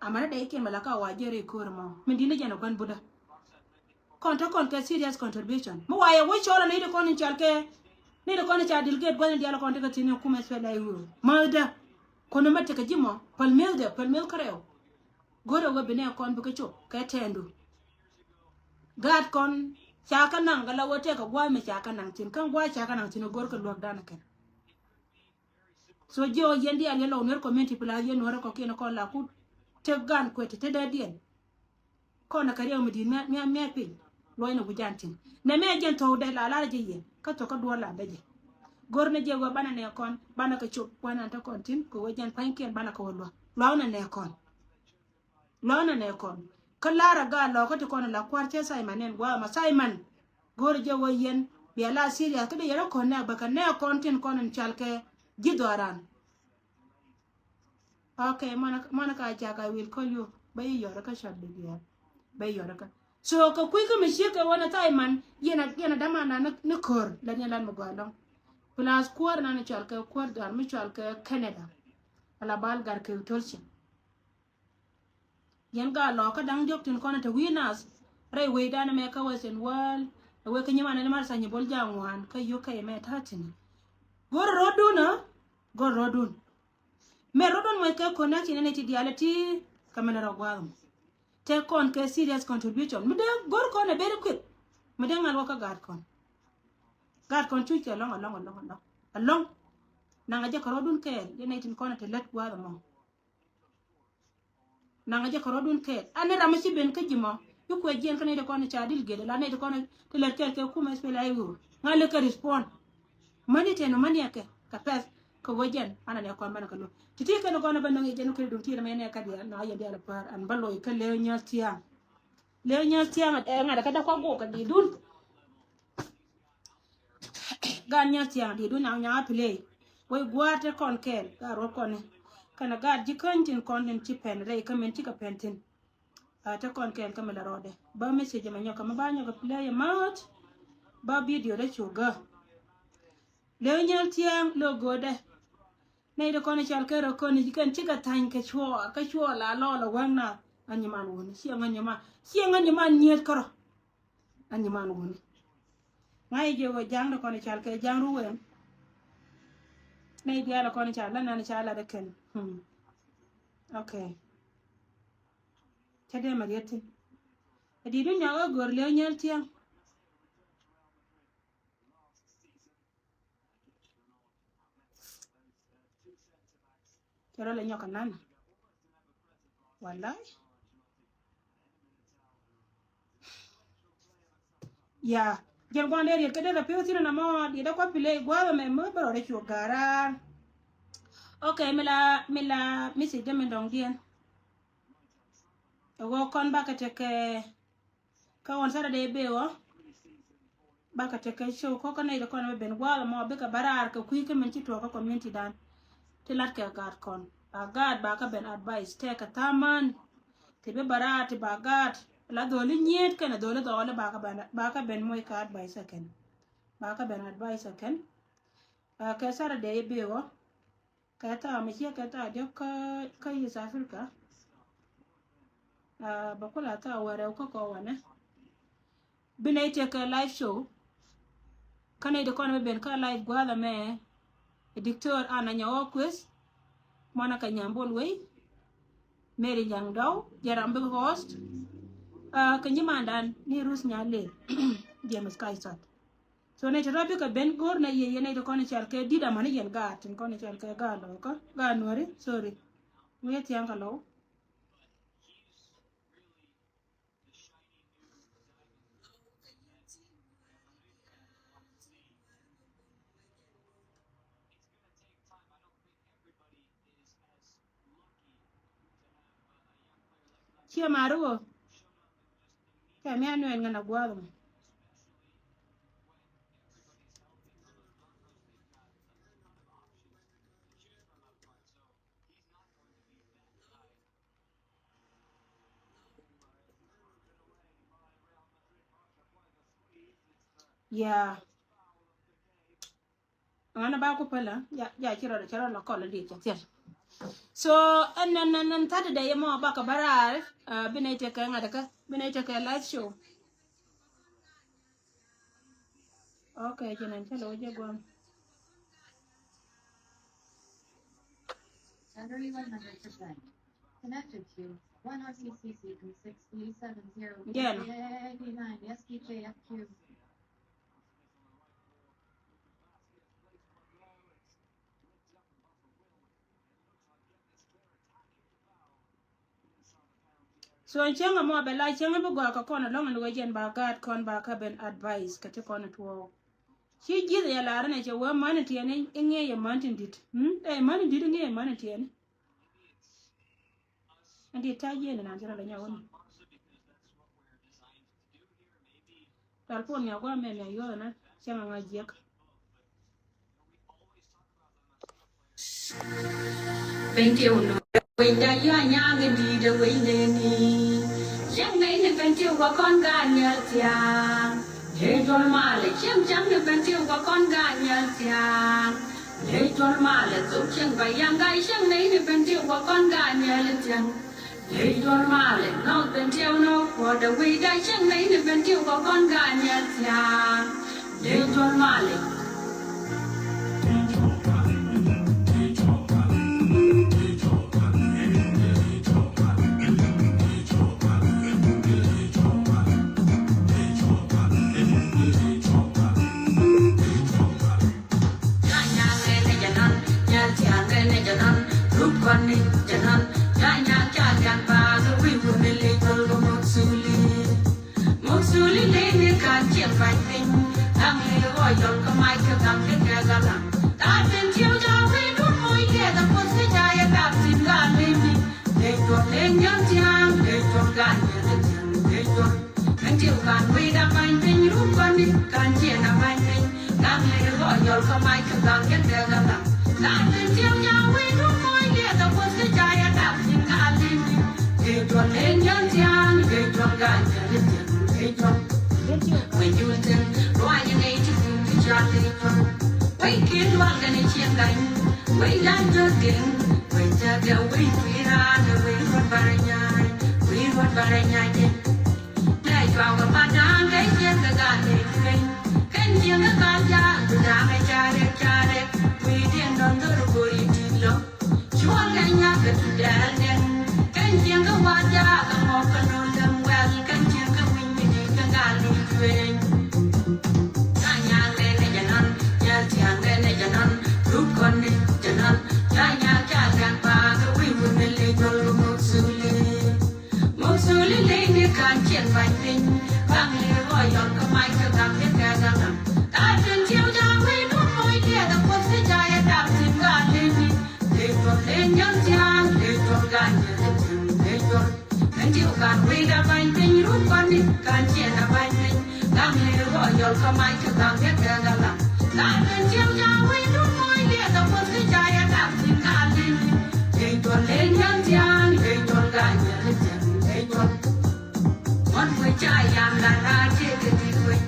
Amäni dee ikiɛn mɛ la ka wa jiɛn rɛy ko̱r ɛmɔ min di̱t ni jɛn ɛ gua̱n butdä. Kɔn te kɔn kɛ serious contribution mi wa yɛ wec cɔl ɛ nɛy ti kɔn in cal kɛ nɛy ti kɔn in ca delegate gua̱n in diaal kɔn tekɛ thi̱n in kumɛ SPLA-IO. Mäthdä kɔn in mɛ tekɛ ji̱ mɔ päl mi̱ethdɛ päl mi̱eth kärɛw. Go̱rɛ wee bi nɛ kɔn bikɛ cop kɛ tɛɛndu. Gaat kɔn ca kä naŋ kɛ la wee tɛk kɛ gua̱a̱th mi ca kä naŋ thi̱n kä gua̱a̱th ca kä naŋ thi̱n go̱r kɛ luäk dan kɛn. So jiɛ ɔ yɛn diaal yɛn Lou Nuer community plus yɛn Nuäärä kɔ̱kiɛn kɔn la kut tek gan kuet te dee diɛn. Kɔn ɛ kɛ riɛw mi di̱i̱t mia̱ mia̱ piny luɔcnɛ wi̱c dan thi̱n. Nɛ mɛ jɛn thok dee la lar jɛ yɛ kä thok kä duɔl la dee jɛ. Go̱r ni jɛ wee banɛ nɛ kɔn banɛ kɛ cop wee nan te kɔn thi̱n kɛ wee jɛn pa̱nykiɛn banɛ kɛ wee luäk luäk nɛ nɛ kɔn. Lɔ̱nɛ nɛ kɔn kä lar a gaa lɔkä ti kɔn la kua̱r cɛ Simon nɛn gua̱a̱ ma Simon. Go̱o̱r jɛ wä yɛn bia la serious kä di yɛrɛ kɔn nɛ bä kɛ nɛ kɔn tin kɔn in cal kɛ ji̱ dhɔran. Ok, mɔnɛ mɔnɛ ka jak I will call you. Bä yi yɔrɛ kä short video. Bä yi yɔrɛ kä so kɛ kui̱ kä mi ciek kɛ wä nɛ Simon yɛn a yɛn a dama na ni kör la ni lan mi gɔaa lɔŋ. Plus kuäär na ni cal kɛ kuäär dhɔran mi cal kɛ Canada. Ala bal gar kɛ tolcin. Yɛn gaa lɔɔkä da̱ŋ diɔ̱k tin kɔn te wi̱i̱ nath rɛy wecdan ɛmɛ kä Western world. Ɛ wek kä nyiman ɛn mar Sanyi Bol Ja̱a̱ŋ ŋuan kä U K ɛmɛ ta̱a̱ thi̱n. Go̱r rɔ̱dun ɛ go̱r rɔ̱dun. Mɛ rɔ̱dun mɔc kɛ connection ɛn ɛ ti diaal ɛ ti kɛ mɛn rɔ gua̱a̱th mɔ. Te kɔn kɛ serious contribution mi dee go̱r kɔn ɛ very quick. Mi dee ŋa̱l wä kä gaat kɔn. Gaat kɔn cuc kɛ ɛlɔ̱ŋ ɛlɔ̱ŋ ɛlɔ̱ŋ ɛlɔ̱ŋ ɛlɔ̱ŋ. Naŋ ɛ jɛ kɛ rɔ̱dun kɛɛl yɛn ɛ tin kɔn ɛ te lät gua̱a̱th ɛmɔ. Naŋ a jɛ kɛ rɔ̱dun kɛɛl. An ni ram mi ci ben kä ji̱ mɔ. I̱ kuɛ jiɛn kä nɛy ti kɔn ca dil gel la nɛy ti kɔn ti lɛt kɛɛl kɛ kumɛ SPLA-IO. Ŋa̱ lek kɛ respond. Mäni tɛn mäni akɛ kɛ pɛth kɛ wä jiɛn an anɛ kɔn banɛ kɛ lo̱. Ti ti kɛn kɔn bä nöŋ i̱ jɛn kɛ dun ti rɛ mɛ nɛ kä diaal na yɛn diaal pär an bä loc kä leo nyäth tiaŋ. Leo nyäth tiaŋ ɛ ŋa̱t ɛ kä dä kɔk gok kɛ di dun. Gan nyal tiaŋ di du naŋ nyaŋ a play. Wec gua̱a̱r te kɔn kɛɛl gaa ruɔ̱t kɔn ni kɛnɛ gaat ji̱ käny tin kɔn tin ci pɛn rɛy kä min cikɛ pɛn thi̱n. A te kɔn kɛɛl kä mi la rɔɔdɛ bä message mɛ nyɔk kɛ mi ba nyɔk kɛ play mät. Ba video dee cu gä. Lëë nyal tiaŋ lëë go̱o̱dɛ. Nɛy ti kɔn i̱ cal kɛ rɔ kɔn i̱ kɛn cikɛ tha̱ny kɛ cuɔɔr kä cuɔɔr la lɔɔl ɛ wäŋ na. Ŋän nyiman wuni ciɛ ŋän nyiman ciɛ ŋän nyiman nyieth kärɔ. Ŋän nyiman wuni. Ŋa̱c jɛ wä ja̱ŋ ti kɔn i̱ cal kɛ ja̱ŋ ru wɛn. Nɛy diaal ɛ kɔn i̱ cal la nan i̱ cal lat ɛ kɛn. Hmm. Ok. Cä dee mɛ riet thi̱n. Ɛ di̱t mi nyɔk ɛ go̱r liɛw nyɛl tiɛŋ. Cɛ rɔ lɛ nyɔk kɛ nan. Walay. Ya. Jɛn gua̱n dee riet kä dee rɛ pi̱w thi̱n na mɔ diet dee kua pilɛ gua̱a̱th ɛmɛ mi bɛ rɔ dee cu ga̱raar. Ok, mi la mi la message dee mi dɔŋ diɛn. Ɛ ɣöö kɔn bakɛ tekɛ Kä ɣɔn Saturday bëë ɣɔ̱ bakɛ tekɛ show kä kä nɛy ti kɔn bɛ ben gua̱a̱th ɛmɔ bikɛ bä raar kɛ kui̱ kä min ci tuɔɔk kä community dan. Ti lat kɛ gaat kɔn ba gaat ba kä ben advice tɛɛkɛ tha̱a̱män. Ti bi bä raar ti ba gaat la dholi nyiet kɛnɛ dholi dhɔɔli ba kä ben ba kä ben moc kɛ advice ɛ kɛn. Ba kä ben advice ɛ kɛn. Ɛ kɛ Saturday bëë ɣɔ̱. Kɛ thaak mi ciɛ kɛ thaak diɔ̱k kä kä East Africa. Aa, bɛ kula thaak wärɛw kä kɔ wanɛ. Bi nɛy tiɛ kɛ live show. Kä nɛy ti kɔn bi ben kä live gua̱a̱th ɛmɛ. Diktor Anna Nyawɔ Kueth. Mɔnɛ kɛ Nyambol Wei. Mary Nyandɔw jɛ ram bik host. Aa, kɛ nyimandan ni Ruth Nyalel. James Kaisat. So nɛy ti rɔ bikɛ ben go̱o̱r nɛ yɛ yɛn nɛy ti kɔn i̱ cal kɛ di̱t amäni yɛn gaat tin kɔn i̱ cal kɛ gaat lɔkä gaat nuäri, sorry. Wi̱i̱ thia̱ŋ kɛ lɔw. Ciɛ mari wä. Kɛ mi anuɛn ŋän a gua̱a̱th mɔ. Yeah. Ɣän a ba ku pälä, ja, ja ci rɔɔdɛ, ci rɔɔdɛ la kɔl a diet cɛ thiɛl. So ɛn, ɛn, ɛn, ɛn Saturday mɔ bakɛ bä raar, ah, bi nɛy tekɛ ŋa̱t kä, bi nɛy tekɛ live show. Okay, jɛn ɛn cä lo̱ jɛ guam. Battery one hundred percent. Connected to one R C C C three six three seven zero. Jɛn. Eighty-nine S P J F Q. So cäŋ ɛmɔ bɛ la cäŋ bi gɔaa kɛ kɔn ɛlɔ̱ŋ ɛn wee jɛn ba gaat kɔn ba kä ben advice kɛ ti kɔn ɛ tuɔɔk. Ci ji̱th yɛ lar ɛn ɛ cɛ wee män in tiɛɛni i̱ ŋi̱eec yɛ män tin di̱t. Hmm? Ɛ män in di̱t i̱ ŋi̱eec yɛ män in tiɛɛni. Ɛn di̱t ta̱a̱ jiɛn inan ci rɔ lɛ nyɔk wä mi. Tal puɔn nia guam mɛ mɛ yuɔth ɛnɛ cäŋ aŋa jiɛk. Piny ti wun wecda yua nyaŋ in di̱i̱t ɛ wecdɛ ni. Cäŋ nɛy ni ben ti wä kɔn gaat nhial thia̱a̱ŋ. Ley duɔl malɛ cäŋ cäŋ ni ben ti wä kɔn gaat nhial thia̱a̱ŋ. Ley duɔl malɛ thok cäŋ ba yaŋ gaa cäŋ nɛy ni ben ti wä kɔn gaat nhial thia̱a̱ŋ. Ley duɔl malɛ nɔk ben tiɛw nɔ kuɔt ɛ wecda cäŋ nɛy ni ben ti wä kɔn gaat nhial thia̱a̱ŋ. Ley duɔl malɛ. Muk suli leni kan cieŋ pany piny. Daŋ li rɔ yɔl kä mac kä gaŋ kɛ kɛ gaŋ. Ta̱a̱ tin tiɛw ca wi̱i̱ dun moc liɛth a puɔth kä ca yɛ dap tin gaa leni. Lec duɔl leny yɔn tiaŋ lec duɔl gaa yɛ lec tiaŋ lec duɔl. Kɛn tiɛw kan wi̱i̱ da pany piny rum kɔni kan cieŋ a pany piny. Daŋ li rɔ yɔl kä mac kä gaŋ kɛ kɛ gaŋ. Ta̱a̱ tin tiɛw ca wi̱i̱ dun moc liɛth a puɔth kä ca yɛ dap tin gaa leni. Lec duɔl leny yɔn tiaŋ lec duɔl gaa yɛ lec tiaŋ lec duɔl. Wec jul tin ruac nɛy ti kum ti cal lec duɔl. Wec ki̱n lual kɛn cieŋ gany. Wec lan jɔt gɛŋ. Wec cɛ gɛ wec kui̱ raan wec ruɔt barɛ nyaay. Wec ruɔt barɛ nyaay jɛ. Tɛ cuaw kɛ pat da̱a̱ŋ kɛ cieŋ kɛ gal lec dueny. Kɛn cieŋ kɛ gal jaak bi da̱a̱ŋ kɛ carɛ carɛ. Wec diɛn dɔ̱ŋ dhor go̱r i̱ ti̱i̱t lɔ. Cuɔl kɛ nyak kɛ tu dɛɛl dɛn. Kɛn cieŋ kɛ wath jaak kɛ ŋɔk kɛ no̱l däm wɛl. Kɛn cieŋ kɛ wi̱ny mi di̱i̱t kɛ gal ni jueny. Ca nyak lɛ nɛ jɛ nɔn, nyɛl tiaŋ lɛ nɛ jɛ nɔn, ruk kɔn ni jɛ nɔn. Ca nyak ca liak baak kɛ wi̱i̱ wun ni lec duɔl kɛ muk suli. Muk suli lec ni kan cieŋ ba̱ny piny. Baŋ li rɔ yɔl kɛ mac kɛ gam kɛ kɛ gam. Ta̱a̱ tin tiɛw ca wi̱i̱ dun moc liɛth a puɔth kɛ ca yɛ dap tin gaa leni. Lec duɔl leny yɔn tiaŋ lec duɔl gaa nyɛl tiaŋ lec duɔl. Kɛn tiɛw kan wi̱i̱ da ba̱ny piny run kɔn ni kan cieŋ a ba̱ny piny. Gam li rɔ yɔl kä mac kä gam kɛ kɛ gaa lam. Ta̱a̱ kɛn tiɛw ca wi̱i̱ dun moc liɛth a puɔth kɛ ca yɛ dap tin gaa leni. Lec duɔl leny yɔn tiaŋ lec duɔl gaa nyɛl tiaŋ lec duɔl. Ŋuɔ̱t wec ca yam la raar tëëkɛ di̱t wec.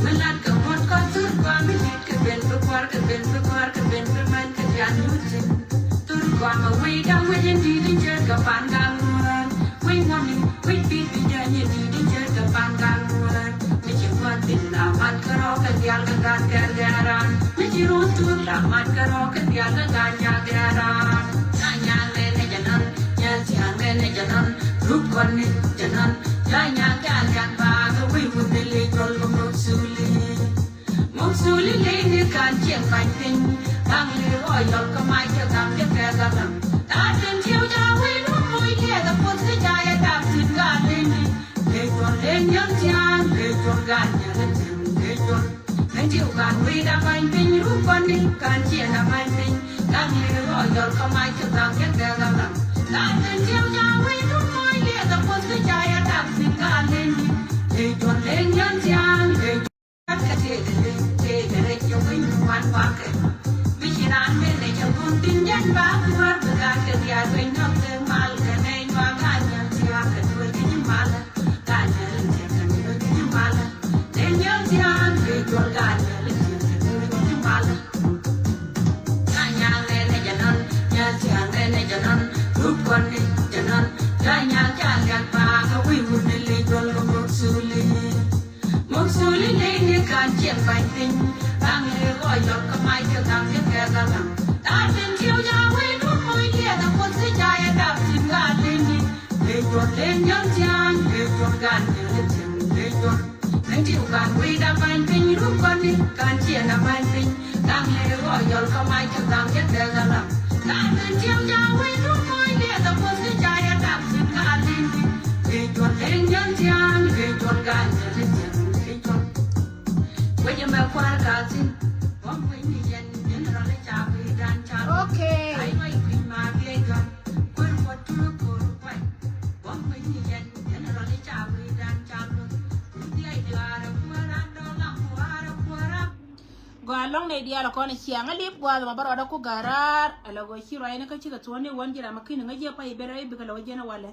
Mi lat kɛ ŋuɔ̱t kɔn thur kɔn mi di̱t kɛ ben bi kua̱r kɛ ben bi kua̱r kɛ ben bi män kɛ diaal nyuuth thi̱n. Thur kɔn mi wec da̱ŋ wec in di̱t in ce̱tkɛ pan gal ŋuäär. Wec ŋuɔ̱tni wec pi̱i̱t bi jääny in di̱t in ce̱tkɛ pan gal ŋuäär. Mi ci ŋuäär thi̱n la mat kɛ rɔɔk kɛ diaal kɛ gat kɛ gɛ̈ɛ̈ran. Mi ci ruɔ̱n thur la mat kɛ rɔɔk kɛ diaal kɛ gat nyak gɛ̈ɛ̈ran. Ca nyak lɛ nɛ jɛ nɔn, nyɛl thiaŋ lɛ nɛ jɛ nɔn. Ruk kɔn ni jɛ nɔn. Ca nyak ca nyak ba kɛ wi̱i̱ wun ni lec duɔl kɛ muk suli. Muk suli lec ni kan cieŋ pany piny. Baŋ li rɔ yɔl kɛ mac kɛ gam kɛ kɛ gam. Ta̱a̱ tin tiɛw ca wi̱i̱ dun moc liɛth a puɔth kɛ ca yɛ dap tin gaa leni. Lec duɔl leny yɔn tiaŋ lec duɔl gaa nyɛl tiaŋ lec duɔl. Kɛn tiɛw kan wi̱i̱ da ba̱ny piny run kɔn ni kan cieŋ a ba̱ny piny. Da̱ŋ li̱r rɔ yɔl kä mac kä gaŋ kɛ kɛ gaŋ gaŋ. Da̱ŋ tin tiɛw ca wi̱i̱ run kɔc liɛth a puɔth Okay. Gɔaa lɔŋ nɛy diaal kɔn ciaŋ a lip gua̱a̱th ma bä rɔɔdä ku ga̱raar. Ala gɔaa ci ruac ni kä cikɛ thuɔ̱ɔ̱ni wän ji̱ ram a ki̱n ŋäc jiɛ pay ben rɛy bikɛ lɛ wä jiɛn a walɛ.